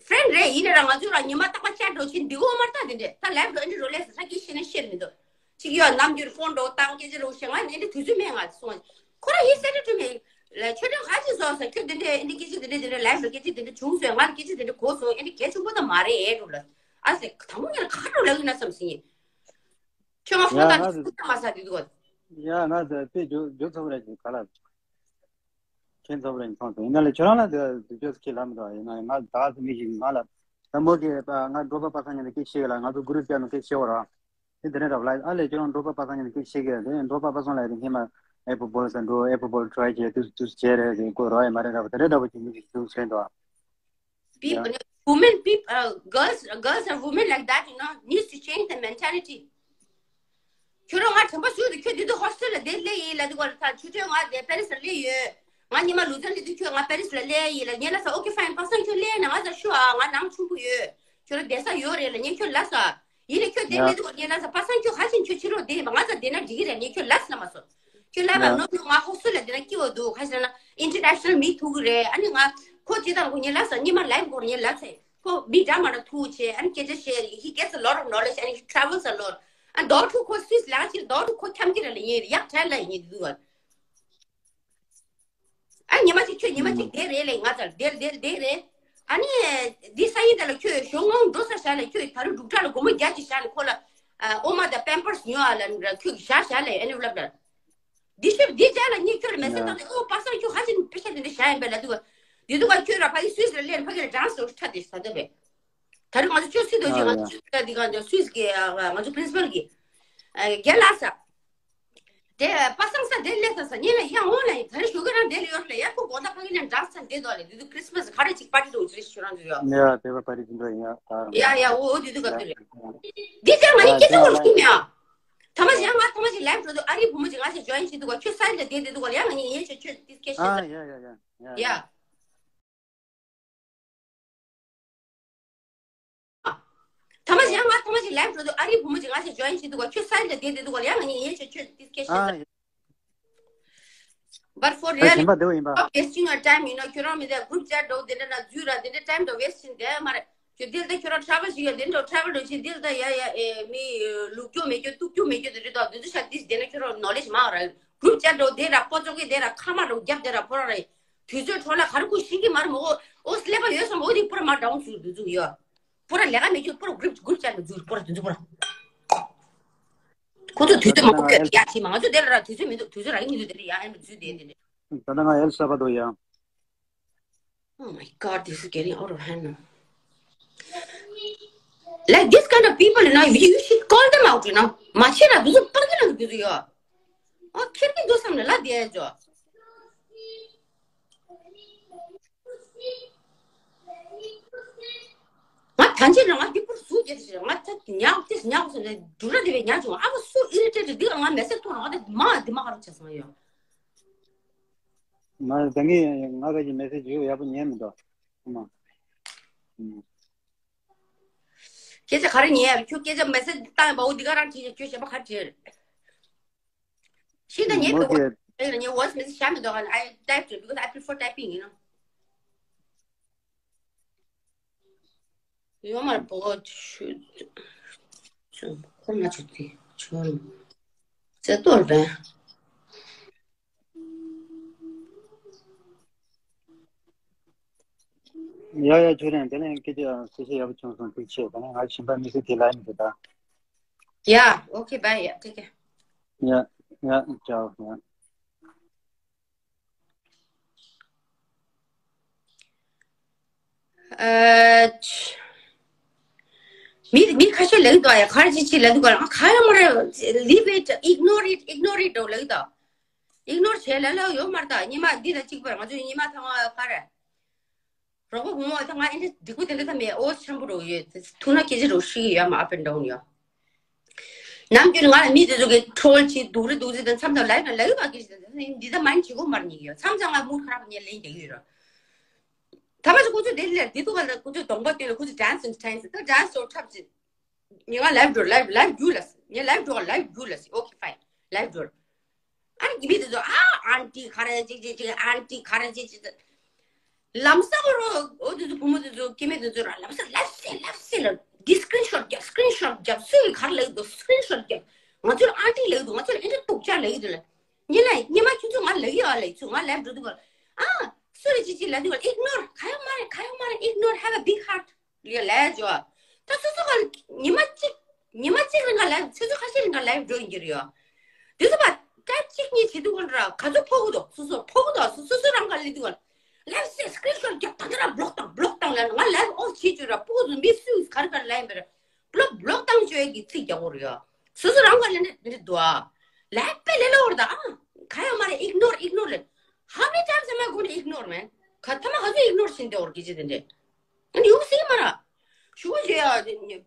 Friend རེད་ཡིན་ན་ར་ང་ཚོ་ར་ཉི་མ་རྟག་པ་ཆ་འགྲོ་ཕྱིན་འདི་འོ་མར་ལྟ་དེ་འདྲས་ད་ལབ་འགྲོ་ཨེ་འདྲ་རོ་ལས་ས་ཀྱི་ཤེས་ན་ཤེས་མི་འདུག་ཅིག་ཡོད་ནམ་རྒྱུན་ཕོན་འགྲོ་བཏང་སྐད་ཆ་རོ་ཤེས་ང་ཨེ་འདྲ་དུས་ཚོད་མེད་ང་སོང་ཁོ་ར་he said it to me. ལ་ཆོས་སྒྲོན་ག་ཅི་བཟོ་ས་ཁྱོད་དེ་འདྲས་ཨེ་འདྲ་སྐད་ཆ་དེ་འདྲས་དེ་འདྲས་ལབ་རོ་སྐད་ཆ་དེ་འདྲས་བྱུང་སོང་ང་སྐད་ཆ་དེ་འདྲས་གོ་སོང་ཨེ་འདྲ་གལ་ཆེན་པོ་ད་མ་རེད་ཨེ་འགྲོ་ལ་ཨ་ཟེ་དང་པོ་ངས་ལ་ག་རོ་ལབ་ཡིན་ན་བསམ་སྲིད་ཡིན། ཁྱོད་ང་ཕོན་ཡ་ང་དང་ཐུག་ཐག་མ་ཟ་དུས་འདུག་ག་ཡ་ང་ཚོ་དཔེ་རྒྱུ་རྒྱུ་ཚོགས་རེད་ཀྱི་ག་ལ། ཁྱེད་ཚོགས་རེད་མཐོང་སོང་ཡིན་ན་ལས་ཁྱོད་རང་ལ་འདི་རྒྱུ་ཁྱེད་ལ་མི་འདུག་ཡིན་ན་ང་ད་ཚོ་མི་ཞིག་ང་ལ་ད་མོ་གི་ང་འགྲོ་པ་པ་སངས་ཉིན་ནས་སྐད་ཆ་བཤད་གི་ལ་ང་ཚོ་གུ་རུབ་ཀྱ་ནང་སྐད་ཆ་བཤད་བ་ར། དེ་འདི་ནས་ར་བ་ལ་ཨ་ལས་ཁྱོད་རང་འགྲོ་པ་པ་སངས་ཉིན་ནས་སྐད་ཆ་བཤད་གི་དེ་འགྲོ་པ་པ་སངས་ལ་ཡི་ཧི་མ་ཨེ་པོ་བོལ་ས་འགྲོ་ཨེ་པོ་བོལ་ཊི་རའི་བྱས་དུས་དུས་བྱས་རེད་དེ་ཁོ་རོ་ཡ་མ་རེད་ར་བ་དེ་རེད་ར་བ་ཅིག་མི་ཞིག་དུས་བྱས་འདུག People, yeah. Women, people, uh, girls, girls and women like that, you know, needs to change the mentality. ཁྱོད་རང་ང་དྲན་པ་ཞུ་དུས་ཁྱོད་འདི་དུས་ཧོ་སི་ཊེལ་ལ་བསྡད་སླེབས་ཡིན་ལབ་དུས་གོ་ད་ཆུ་ཕྲན་ང་བསྡད་པེ་རི་སི་ལ་སླེབས་ཡོད། ང་ཉི་མ་ལུ་ཛན་སླེབས་དུས་ཁྱོད་ང་པེ་རི་སི་ལ་སླེབས་ཡིན་ལབ་ངས་ལབ་ས་ཨོ་ཀེ་ཕ་ཡིན་པ་སངས་ཁྱོད་སླེབས་ན་ང་ཚ་ཤུ་ཨ་ང་ནང་ཆུང་པོ་ཡོད། ཁྱོད་རང་བསྡད་ས་ཡོད་རེད་ལབ་ངས་ཁྱོད་ལབ་ས། ཡིན་ནའི་ཁྱོད་དེ་མེད་དུས་ངས་ལབ་ས་པ་སངས་ཁྱོད་ཧ་ཅང་ཁྱོད་ཕྱི་ལོགས་བསྡད་ཡིན་པ་ང་ཚ་བསྡད་ན་འགྲིག་གི་རེད་ངས་ཁྱོད་ལབ་ས་ལབ་མ་སོང་། ཁྱོད་ལབ་པ་ནོ་ནོ་ང་ཧོ་སུ་ལ་བསྡད་ན་སྐྱིད་པོ་འདུག་ཁ་ཤས་ན་ཨིན་ཊར་ནེ་ཤ་ནལ་མི་ཐུག་གི་རེད། ཨ་ནི་ང་ཁོ་ཇི་ལྟར་ཁོ་ངས་ལབ་ས་ཉི་མ་ལའིབ་སྐོར་ངས་ལབ་ཚེ་ཁོ་མི་འདྲ་མ་འདྲ་ཐུག་བྱས་ཨ་ནི་སྐད་ཆ་བཤད། He gets a lot of knowledge and he travels a lot. ཨ་ནི་ཟླ་བ་དྲུག་ཁོ་སུད་སི་ལ་ཕྱིར་ཟླ་བ་དྲུག་ཁོ་འཁྱམ་གྱི་རེད་ལ་ཡིན་ཡག་ཕྲན་ལ་ཡིན་འདུག་ཨ། ཨ་ཉི་མ་གཅིག་ཁྱོད་ཉི་མ་གཅིག་བསྡད་རེད་ལས་ང་ཚར་བསྡད་བསྡད་བསྡད་རེད། ཨ་ནི་འདི་ས་ཡིན་དེ་ལ་ཁྱོད་ཞོགས་སྔོན་འགྲོ་ས་བཞག་ལས་ཁྱོད་ད་རུང་འབྲུག་གྲགས་ལ་སྒོར་མོ་བརྒྱ་ཅིག་བཞག་ལས་ཁོ་ལ་ཨོ་མ་དང་པེམ་པར་སི་ཉོ་ཨ་ལ་ཁྱོད་ཀྱི་བཞག་བཞག་ལས་ཨ་ནི་ལབ་ལ། འདི་ཤེབ་འདི་བྱས་ལ་ངས་ཁྱོད་ལ་མེ་སེ་བཏང་སྟེ་ཨོ་པ་སངས་ཁྱོད་ཧ་ཅང་པེ་ཤ་དེ་འདྲ་བཞག་ཡིན་པས་ལབ་འདུག་ག་འདི་འདུག་ག་ཁྱོད་ར་ཕ་གི་སུད་སི་ལ་སླེབས་ཕ་གི་ལ་གྲངས་སུ་ཁྲ་དེ་ས་ད་བས། ད་རུང་ང་ཚོ་ཁྱོད་སུད་དུ་ཅིག་ང་ཚོ་སུད་སི་ལ་འདི་ག་འདི་སུད་སི་གི་ང་ཚོ་པི་རིན་སི་པལ་གི་རྒན་ལགས་ས། དེ་པ་སངས་ས་དེ་ལས་ས་ས་ཉིན་ལ་ཡང་འོང་ལ་ཡིན། ད་རེ་ཞོགས་ཀ་རང་དེ་ལ་ཡོད་ལ་ཡ། ཁོ་དགོང་དག་ཕ་གི་ནས་འདྲ་ས་དེ་དོ་ལ་དེ་དུས་ཁྲིས་མས་ག་རེ་ཅིག་པར་ཊི་འགྲོ་ཅི་རེད་ཤོད་རང་དུ་ཡོད། ཡ་དེ་བ་པར་ཊི་འགྲོ་ཡ། ཡ་ཡ་འོ་དེ་དུས་ག་དུས་རེད། འདི་ཅང་ང་ནི་སྐད་ཆ་བོར་ཤུགས་མེད་ཨ། ཐ་མ་ཞིག་ང་ཐ་མ་ཞིག་ལའིབ་འགྲོ་དུས་ཨ་རིའི་བུ་མོ་ཅིག་ང་ཞིག་ཇོ་ཡིན་བྱེད་དུས་ག་ཁྱོད་སའིཌ་ལ་བསྡད་བསྡད་དུས་ག་ལ་ཡ་ང་ནི་ཡིན་ཆོད་ཆོད་དེ་སྐད་ཆ་ཡ། ཐ་མ་ཞིག་ང་ཐ་མ་ཞིག་ལའིབ་འགྲོ་དུས་ཨ་རིའི་བུ་མོ་ཅིག་ང་ཞིག་ཇོ་ཡིན་བྱེད་དུས་ག་ཁྱོད་སའིཌ་ལ་བསྡད་བསྡད་དུས་ག་ལ་ཡ་ང་ནི་ཡིན་ཆོད་ཆོད་དེ་སྐད་ཆ་ཡ། But for ད་real, གཞན་པ་འདི་བ་ཡིན་པ། Stop wasting your time, you know. ཁྱོད་རང་མི་དེ་group chat འགྲོ་དེ་འདྲ་ན་འཛུལ་ར་དེ་འདྲ་time དང་waste བྱེད་དེ་མ་རེད། ཁྱོད་དེ་ལྟ་ཁྱོད་རང་travel བྱེད་ཡ་དེ་འདྲ་travel འགྲོ་བྱེད་དེ་ལྟ་ཡ་ཡ་ཨེ་མི་ལུག་སྐྱོ་མེད་སྐྱོ་གཏུག་སྐྱོ་མེད་སྐྱོ་དེ་འདྲ་དང་དེ་ཚོ་ཤ་དེ་དེ་ན་ཁྱོད་རང་knowledge མང་ར། group chat འགྲོ་དེ་ར་ཕོ་ཚོ་གི་དེ་ར་ཁ་མ་འགྲོ་རྒྱབ་དེ་ར་ཕོ་ར་ར་དུས་ཚོད་འཕྲོ་ལ་ག་རེ་ཁུ་ཤིང་གི་མ་རེད་མོ། ཨོ་སླེབས་པ་ཡོད་སམ་ཨོ་དེ་པུ་ར་མ་down བཟོ་དུས་ཚོད་ཡོད། པུ་ར་ལས་ཀ་མེད་ཁྱོད་པུ་ར་group group chat ལ་འཛུལ་པུ་ར་དུས་ཚོད་པུ་ར། ཁོ་ཚོ་དུས་ཚོད་མང་པོ་ཡ་ཤི་མ་ང་ཚོ་དེ་ལ་ར་དུས་ཚོད་མི་འདུག་དུས་ཚོད་རག་གི་མི་འདུག་དེ་ལ་ཡ་ཨེ་འཛུལ་དེ་དེ་ནས། ད་ལྟ་ང་ཨེལ་ས་བ་དོ་ཡ། Oh my God, this is getting out of hand now. Like this kind of people, you know, you, you should call them out, you know. མ་ཆེ་ར་དུས་ཚོད་པར་གི་ལ་དུས་ཚོད་ཡོད། ཨོ་ཁྱེད་ཀྱི་འདུག་བསམ་ནས་ལ་དེ་ཨེ་ཇོ། ང་ཐང་ཆེན་རང་ང་འདི་པུར་ཟུག་རྒྱབ་ཞེས་ང་ད་ཉག་ཏིས་ཉག་སོང་ནས་འབྲུ་ར་དེ་བས་ཉག་བྱུང་ཨ་བ་སུ་ཨི་རི་ཊེ་ཊི་འདི་ང་མེ་སེ་ཐོང་ང་ད་མ་འདི་མ་ག་རུ་ཆ་སོང་ཡོད། ང་ད་ངས་ང་ག་གི་མེ་སེ་ཇི་ཡག་པོ་ཉན་མི་འདུག་ཨ་མ། སྐད་ཆ་ག་རེ་ཉན་ཡ་ཁྱོད་སྐད་ཆ་མེ་སེ་ཇི་བཏང་ཡ་བ་འོ་འདི་ག་རང་བྲིས་ཡ་ཁྱོད་གཞན་པ་ག་རེ་བྲིས་ཤིང་ད་ངས་མོ་དེ་ངས་voice message བྱ་མི་འདུག I type it because I prefer typing, you know. ཡོད་མར་པོ་ཆུ་ཆུ་ཁོ་ན་ཆུ་དེ་ཆུ་རུ་ཚེ་གཏོར་བས། ཡ་ཡ་ཆུ་རེན་དེ་ནས་སྐད་ཆ་སྐད་ཆ་ཡག་པོ་བྱུང་སོང་ཐུགས་རྗེ་ཆེ། དེ་ནས་ང་གཞན་པ་མི་སྲིད་དེ་ལ་ཡིན་དེ་ད། Yeah, okay, bye. Yeah, take care. ཡ་ཡ་ཅའོ་ཡ། ཨ། མི་མི་ཁ་ཤས་ལེགས་འདུག་ཡ། ག་རེ་ཅི་ཅི་ལེགས་འདུག་ལ་ཁ་ཡ་མ་རེད། Leave it, ignore it, ignore it འདུག་ལེགས་འདུག Ignore བྱས་ལ་ལ་ཡོད་མ་རེད་ད། ཉི་མ་འདི་དང་གཅིག་པར་ང་ཚོའི་ཉི་མ་ཐང་བ་ག་རེ། རོགས་པ་བུ་མོ་ད་ང་ཨེ་འདྲ་སྡིག་པོ་དེ་འདྲ་ད་མེད། ཨོ་ཆེན་པོ་རོགས་ཡོད་ཐུག་ན་སྐད་ཆ་རོགས་ཤིག་ཡོད་མ་up and down ཡོད། ནམ་རྒྱུན་ང་ལ་མི་དེ་ཚོ་གི་ཊོལ་ཅིག་སྡུག་རེ་སྡུག་རེ་དང་མཚམས་དང་ལ་ཡོད་ལ་ཡོད་པ་གི་ཞིག་དང་འདི་ད་མ་ཡིན་བྱེད་དགོས་མར་ཉིག་ཡོད། མཚམས་མཚམས་ང་མུར་ཁ་རག་ཉེ་ལེན་རྒྱག་གི་ཡོད་ར། ཐ་མ་ཅིག་ཁོ་ཚོ་དེ་ལས་དེ་ཐུག་ག་ལ་ཁོ་ཚོ་གདོང་པ་དེ་ལ་ཁོ་ཚོ་dance and time ད་dance ཤོར་འཁྲབ་ཅིག་ངས་ང་live འགྲོ། live live རྒྱུགས་ལ་ཟེར། ངས་live འགྲོ་live རྒྱུགས་ལ་ཟེར། Okay, fine, live འགྲོ། ཨ་ནི་མི་དེ་ཚོ་ཨ་aunty ག་རེ་ཅིག་ཅིག་ཅིག aunty ག་རེ་ཅིག་ཅིག་ལམ་སང་རོ་ཨོ་དེ་ཚོ་བུ་མོ་དེ་ཚོ་སྐྱེ་དམན་དེ་ཚོ་ར་ལམ་སང་live ཟེར་live ཟེར་ལ་འདི་screenshot རྒྱབ། screenshot རྒྱབ། སུ་ཡིས་ག་རེ་ལབ་ཀྱི་འདུག screenshot རྒྱབ། ང་ཚོར་aunty ལབ་ཀྱི་འདུག་ང་ཚོར་ཨེ་འདྲ་སྡུག་ཅག་ལབ་ཀྱི་འདུག་ལ། ཉིན་ལ་ཉི་མ་ཁྱོད་ཚོ་ང་ལབ་ཀྱི་ཡོད་ལབ་ཚུལ་ང་live འགྲོ་དུས་ཨ་སུ་རེ་ཅིག་ཅིག་ལབ་དུས་ignore ག་ཡོད་མ་རེད། ག་ཡོད་མ་རེད། ignore, have a big heart. ལས་ལས་ཇོ། ད་སོ་སོ་ག་ཉི་མ་གཅིག་ཉི་མ་གཅིག་རིང་ག་live ཆུ་ཚོད་ཁ་ཤས་རིང་ག་live འགྲོ་ཡིན་གྱི་རེད་ཡོ། དེ་ཚོ་པ་ད་གཅིག་གཉིས་བྱེད་དུས་ཀ་ར་ག་ཚོད་ཕོག་གི་འདུག་སོ་སོ་ཕོག་གི་འདུག་སོ་སོ་སོ་རང་ག་ལས་དུས་ཀ་live ཟེར་screenshot རྒྱབ། ད་ལྟ་ར་block བཏང་block བཏང་ལ་ང་live off བྱེད་བཅུག་ར་ཕོག་གི་འདུག་མི་སུས་ག་རེ་ག་རེ་ལབ་ཡིན་པ་ར་block block བཏང་བཅོས་ཀྱི་ཚིག་རྒྱག་གོ་རེད་ཡོ། སོ་སོ་རང་ག་ལས་འདྲ་འདྲ་འདུག་ཨ། live དཔེ་ལས་སླ་བོ་རེད་ད་ཨ། ག་ཡོད་མ་རེད། ignore, ignore ལས། How many times am I going to ignore, man? ག་ཐ་མ་ག་ཚོད་ignore བྱེད་འདི་འོར་གི་ཅི་དེ་འདྲས། ཨ་ནི་ཡོང་སྲིད་མ་ར། ཞུ་བ་བྱེད་ཡ་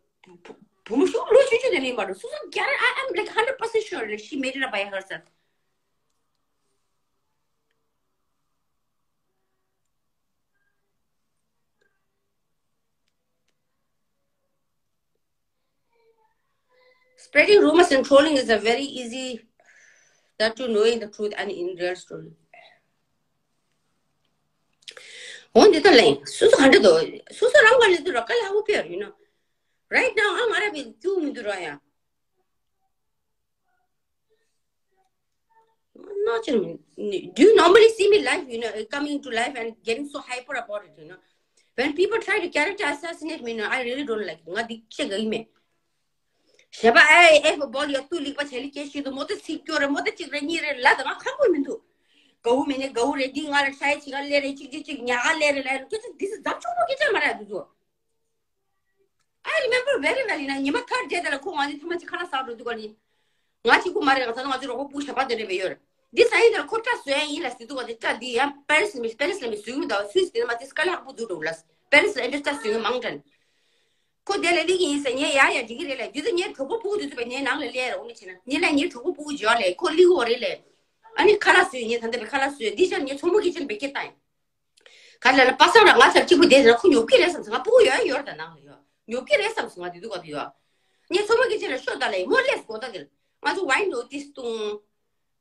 བུ་མོ་ཞུ་ལོ་ཆུང་ཆུང་དེ་ནས་མ་ར་སོ་སོ་རྒྱ་ར། I am like hundred percent sure like she made it up by herself. Spreading rumors and trolling is a very easy that to knowing the truth and in real story. འོན་ཏེ་ད་ལན་སོ་སོ་ག་འདྲ་འདུག་སོ་སོ་རང་ག་ལས་དུ་ར་ག་ལ་ཧུ་ཕེར་you know. Right now ཨ་ང་ར་བི་ཀྱུ་མི་འདུག་ར་ཡ། Not in, do you normally see me live, you know, coming to live and getting so hyper about it, you know? When people try to character assassinate me, you know, I really don't like it. ང་འདི་ཆེ་ག་ཡིན་མེད། ཞེས་པ་ཨེ་ཨེ་བོ་བོལ་ཡོད་དུ་ལིག་པ་ཆེ་ལི་སྐད་ཤེས་དུ་མོ་ཏི་ཚིག་སྐྱོ་རེ་མོ་ཏི་གཅིག་རེ་གཉིས་རེ་ལ་དང་ང་ཁག་པོ་མི་འདུག་དགའ་བོ་མེད་ནས་དགའ་བོ་རེ་འདི་ང་ལ་ཧྲ་ཡི་ཆི་ག་ལེ་རེ་གཅིག་གཅིག་གཅིག་ཉག་ག་ལེ་རེ་ལ་ཡ་ཁྱོད་ཚོ་འདི་ཚོ་འཛམ་ཆུང་པོ་སྐད་ཆ་མ་རེད་འདུག་ཚོ། I remember very well. ཡིན་ན་ཉི་མ་ཐར་རྗེས་དེ་ལ་ཁོ་ང་ཚོའི་ཐ་མ་ཅིག་ཁ་ལག་ཟ་འགྲོ་དུས་ག་ནི། ང་གཅིག་པུ་མ་རེད། ད་ལྟ་ང་ཚོའི་རོགས་པ་སྤུ་གུ་གཞན་པ་དེ་འདྲ་མེད་ཡོད་རེད། འདི་ས་ཡིན་ནར་ཁོ་སྐྲ་བཟོ་ཡ་ཡིན་ལ་ཟེར་འདུག་ག་དེ་སྐྲ་འདི་ཡང་པེ་རི་སི་ལ་མི་པེ་རི་སི་ལ་མི་བཟོ་གི་མི་འདུག་སུད་སི་དེ་ནས་མ་དེ་སྐ་ལྷག་པོ་འདུག་འགྲོ་ལ། པེ་རི་སི་ལ་འདྲ་སྐྲ་བཟོ་མཁན་མང་དྲགས། ཁོ་དེ་ལ་སླེབས་ཀྱི་ཡིན་ཟེར། ངས་ཡ་ཡ་འགྲིག་གི་རེད་ལ། དེ་ཚོ་ངའི་གྲོགས་པོ་སྤུ་གུ་དེ་ཚོ་བས་ངའི་ནང་ལ་སླེབས་རོགས་ནི་བྱེད་ན། ངས་ལ་ངའི་གྲོགས་པོ་སྤུ་གུ་འཇོག་ལས་ཁོ་སླེབས་ཀྱི་ཡོད་རེད་ལས། ཨ་ནི་ཁ་ལག་བཟོས། ངས་ད་ལྟ་བས་ཁ་ལག་བཟོས། འདི་ཕྱིར་ངས་མཚོ་མོ་གི་ཕྱིར་བས་སྐད་བཏང་ཡིན། ག་ལ་ལ་པ་སངས་ར་ང་ཚར་གཅིག་པུ་དེ་ཟེར་ན་ཁོ་ཉོབ་ཀྱི་རེད་བསམ་སོང་། ང་སྤུ་གུ་ཡོད་ཡོད་ད་ནང་ལ་ཡོད། ཉོབ་ཀྱི་རེད་བསམ་སོང་། ང་དེ་དུས་སྐབས་ཡོད། ངས་མཚོ་མོ་གི་ཕྱིར་ལ་ཤོད་ད་ལ་ཡིན་མོ་ལས་སྒོ་ད་དེར་ང་ཚོ་ཝའིན་རོ་ཏིས་བཏུང་།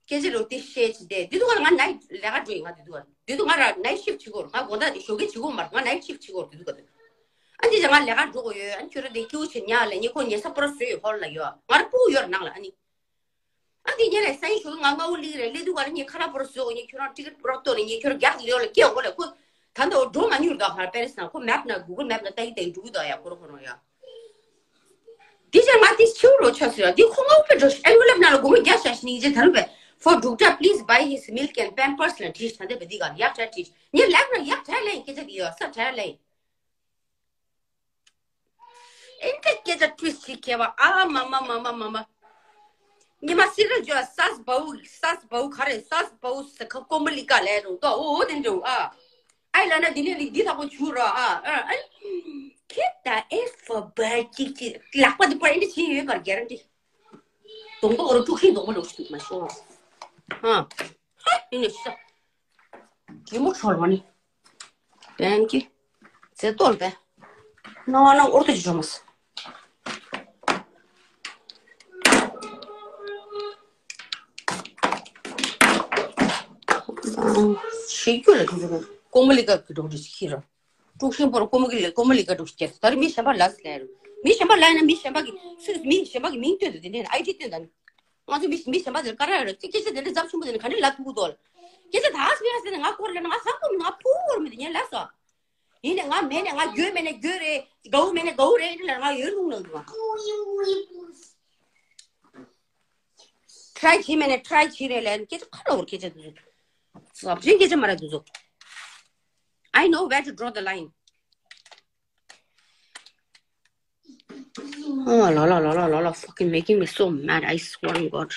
སྐད་ཆ་རོ་ཏིས་བཤད་ཅི་དེ་དེ་དུས་ང་ང་ནའི་ལས་ཀ་འགྲོ་ཡིན། ང་དེ་དུས་དེ་དུས་ང་ར་ནའི་ཤིབ་བྱེད་དགོས། ང་དགོང་དག་ཞོགས་ཀས་བྱེད་དགོས་མ་རེད། ང་ནའི་ཤིབ་བྱེད་དགོས་དེ་དུས་སྐབས། ཨ་འདི་ཅག་ང་ལས་ཀ་འགྲོ་དགོས་ཡོད། ཨ་ཁྱོད་ར་དེ་སྐྱིད་པོ་བྱེད་ཉག་ལ་ངས་ཁོ་ཉལ་ས་པོ་ར་བཟོས་ཡོད། ཧོལ་ལ་ཡོད། ང་ར་སྤུ་གུ་ཡོད་ར་ནང་ལ་ཨ་ནི། ཨ་འདི་ཉལ་ལ་ས་ཡིན་ཞོགས་ང་ང་འུ་ལིག་རེད་ལས་དུས་ག་ར་ངས་ཁ་ར་པོ་ར་བཟོས་གོ། ངས་ཁྱོད་རང་ཊི་ཀེ་ཊི་པོ་ར་གཏོང་ནས་ངས་ཁྱོད་རང་རྒྱག་ལེའོ་ལ་སྐྱེལ་གོ་ལ་ཁོ། ད་ལྟ་འོ་འགྲོ་མ་མྱུར་དོ་ཧར་པེ་རི་སི་ན་ཁོ་མེབ་ན་གུ་གལ་མེབ་ན་ལྟ་གི་ལྟ་གི་འགྲོ་གི་འདུག་ཡ། ཁོ་ར་ཁོ་རང་ཡ། དེ་ཅག་ང་དེ་ཕྱིར་རོ་ཆགས་སོང་ཡ། དེ་ཁོ་ང་འུ་པེ་འགྲོ་ཨེ་ཡུ་ལབ་ན་ལ་སྒོར་མོ་བརྒྱ་བཞག་ཤི་ནི་ཅེ་ད་རུ་པེ། For Dukta, please buy his milk and pampers ལ་བྲིས། ད་ལྟ་བེ་འདི་ག་ཡག་ཆ་བྲིས། ངས་ལབ་ན་ཡག་ཆ་ལེན་སྐད་ཆ་འདི་ཡོད་ས་ཆ་ལེན། ཨེ་འདྲ་སྐད་ཆ་བྲིས་ཤིག་མཁས་པ་ཨ་མ་མ་མ་མ་མ་མ། ཉི་མ་སི་ར་ཇོ་སས་བའུ་སས་བའུ་ག་རེ་སས་བའུ་ས་ཁ་ཀོ་མ་ལི་ཀ་ལས་རུང་ཏོ་འོ་དེ་འདྲ་ཨ། ཨའི་ལ་ན་འདི་ནས་ལི་འདི་ཐག་པོ་ཆུ་ར་ཨ་ཨ་ཨ། ཁྱེད་ད་ཨེ་ཧྥ་བ་ཅིག་ཅིག་ལག་པ་འདི་པར་ཨེ་འདྲ་བྱེད་ཡོད་པར་གེ་ར་འདྲི། གདོང་པ་འོ་ར་དཀྲུག་ཤིང་གདོང་པ་འདྲ་བོ་ཞིག་འདུག་མ་ཤོང་། ཧ་ཧ་ཡིན་ནས་ཤ། གད་མོ་འཕྲོ་བ་ནི། བན་གི། ཚེ་གཏོར་བས། སྣང་བ་ན་འོར་དུ་ཅི་འཇོམས། ཤེས་རྒྱུ་རེད་དུ་ཀོ་མ་ལི་ཀ་གི་འགྲོ་རེ་ཤི་ར། དཀྲུག་ཤིང་པོར་ཀོ་མ་གི་ལས་ཀོ་མ་ལི་ཀ་འགྲོ་ཤི་ཀྱེ། ད་རེ་མི་གཞན་པ་ལ་ཟེར་ལས་རུ། མི་གཞན་པ་ལ་ཡིན་ན་མི་གཞན་པ་གི་སུས་མི་གཞན་པ་གི་མིང་བཏོན་དུ་དེ་ནས་ཨའི་ཌི་བཏོན་ད་ནི། ང་ཚོ་མི་མི་གཞན་པ་དེར་ཀ་ར་ཡོད་རེད། སྐད་ཆ་དེ་འདྲ་ཚབས་ཆེན་པོ་དེ་ནི་ག་འདྲ་ལབ་ཐུབ་ཀྱི་འདུག་ལ། སྐད་ཆ་ད་ཧ་སི་ཧ་སི་ནི་ང་སྐོར་ལ་ནི་ང་ཧ་གོ་མི་ང་ཕུ་བོར་མི་དེ་ཉན་ལ་སོ། ཡིན་ནི་ང་མེད་ནི་ང་རྒྱུ་མེད་ནི་རྒྱུ་རེད། གའུ་མེད་ནི་གའུ་རེད་ལ་ང་ཡོད་ལུང་ལ་འདུག་ཊ་རའི་བྱེད་མེད་ནི་ཊ་རའི་བྱེད་རེད་ལ་སྐད་ཆ་ཁ་ལ་བོར་སྐད་ཆ་དེ་ཚོ། ཟབ་ཅན་སྐད་ཆ་མ་རེད་དེ་ཚོ། I know where to draw the line. Oh, la la la la la la, fucking making me so mad. I swear on God.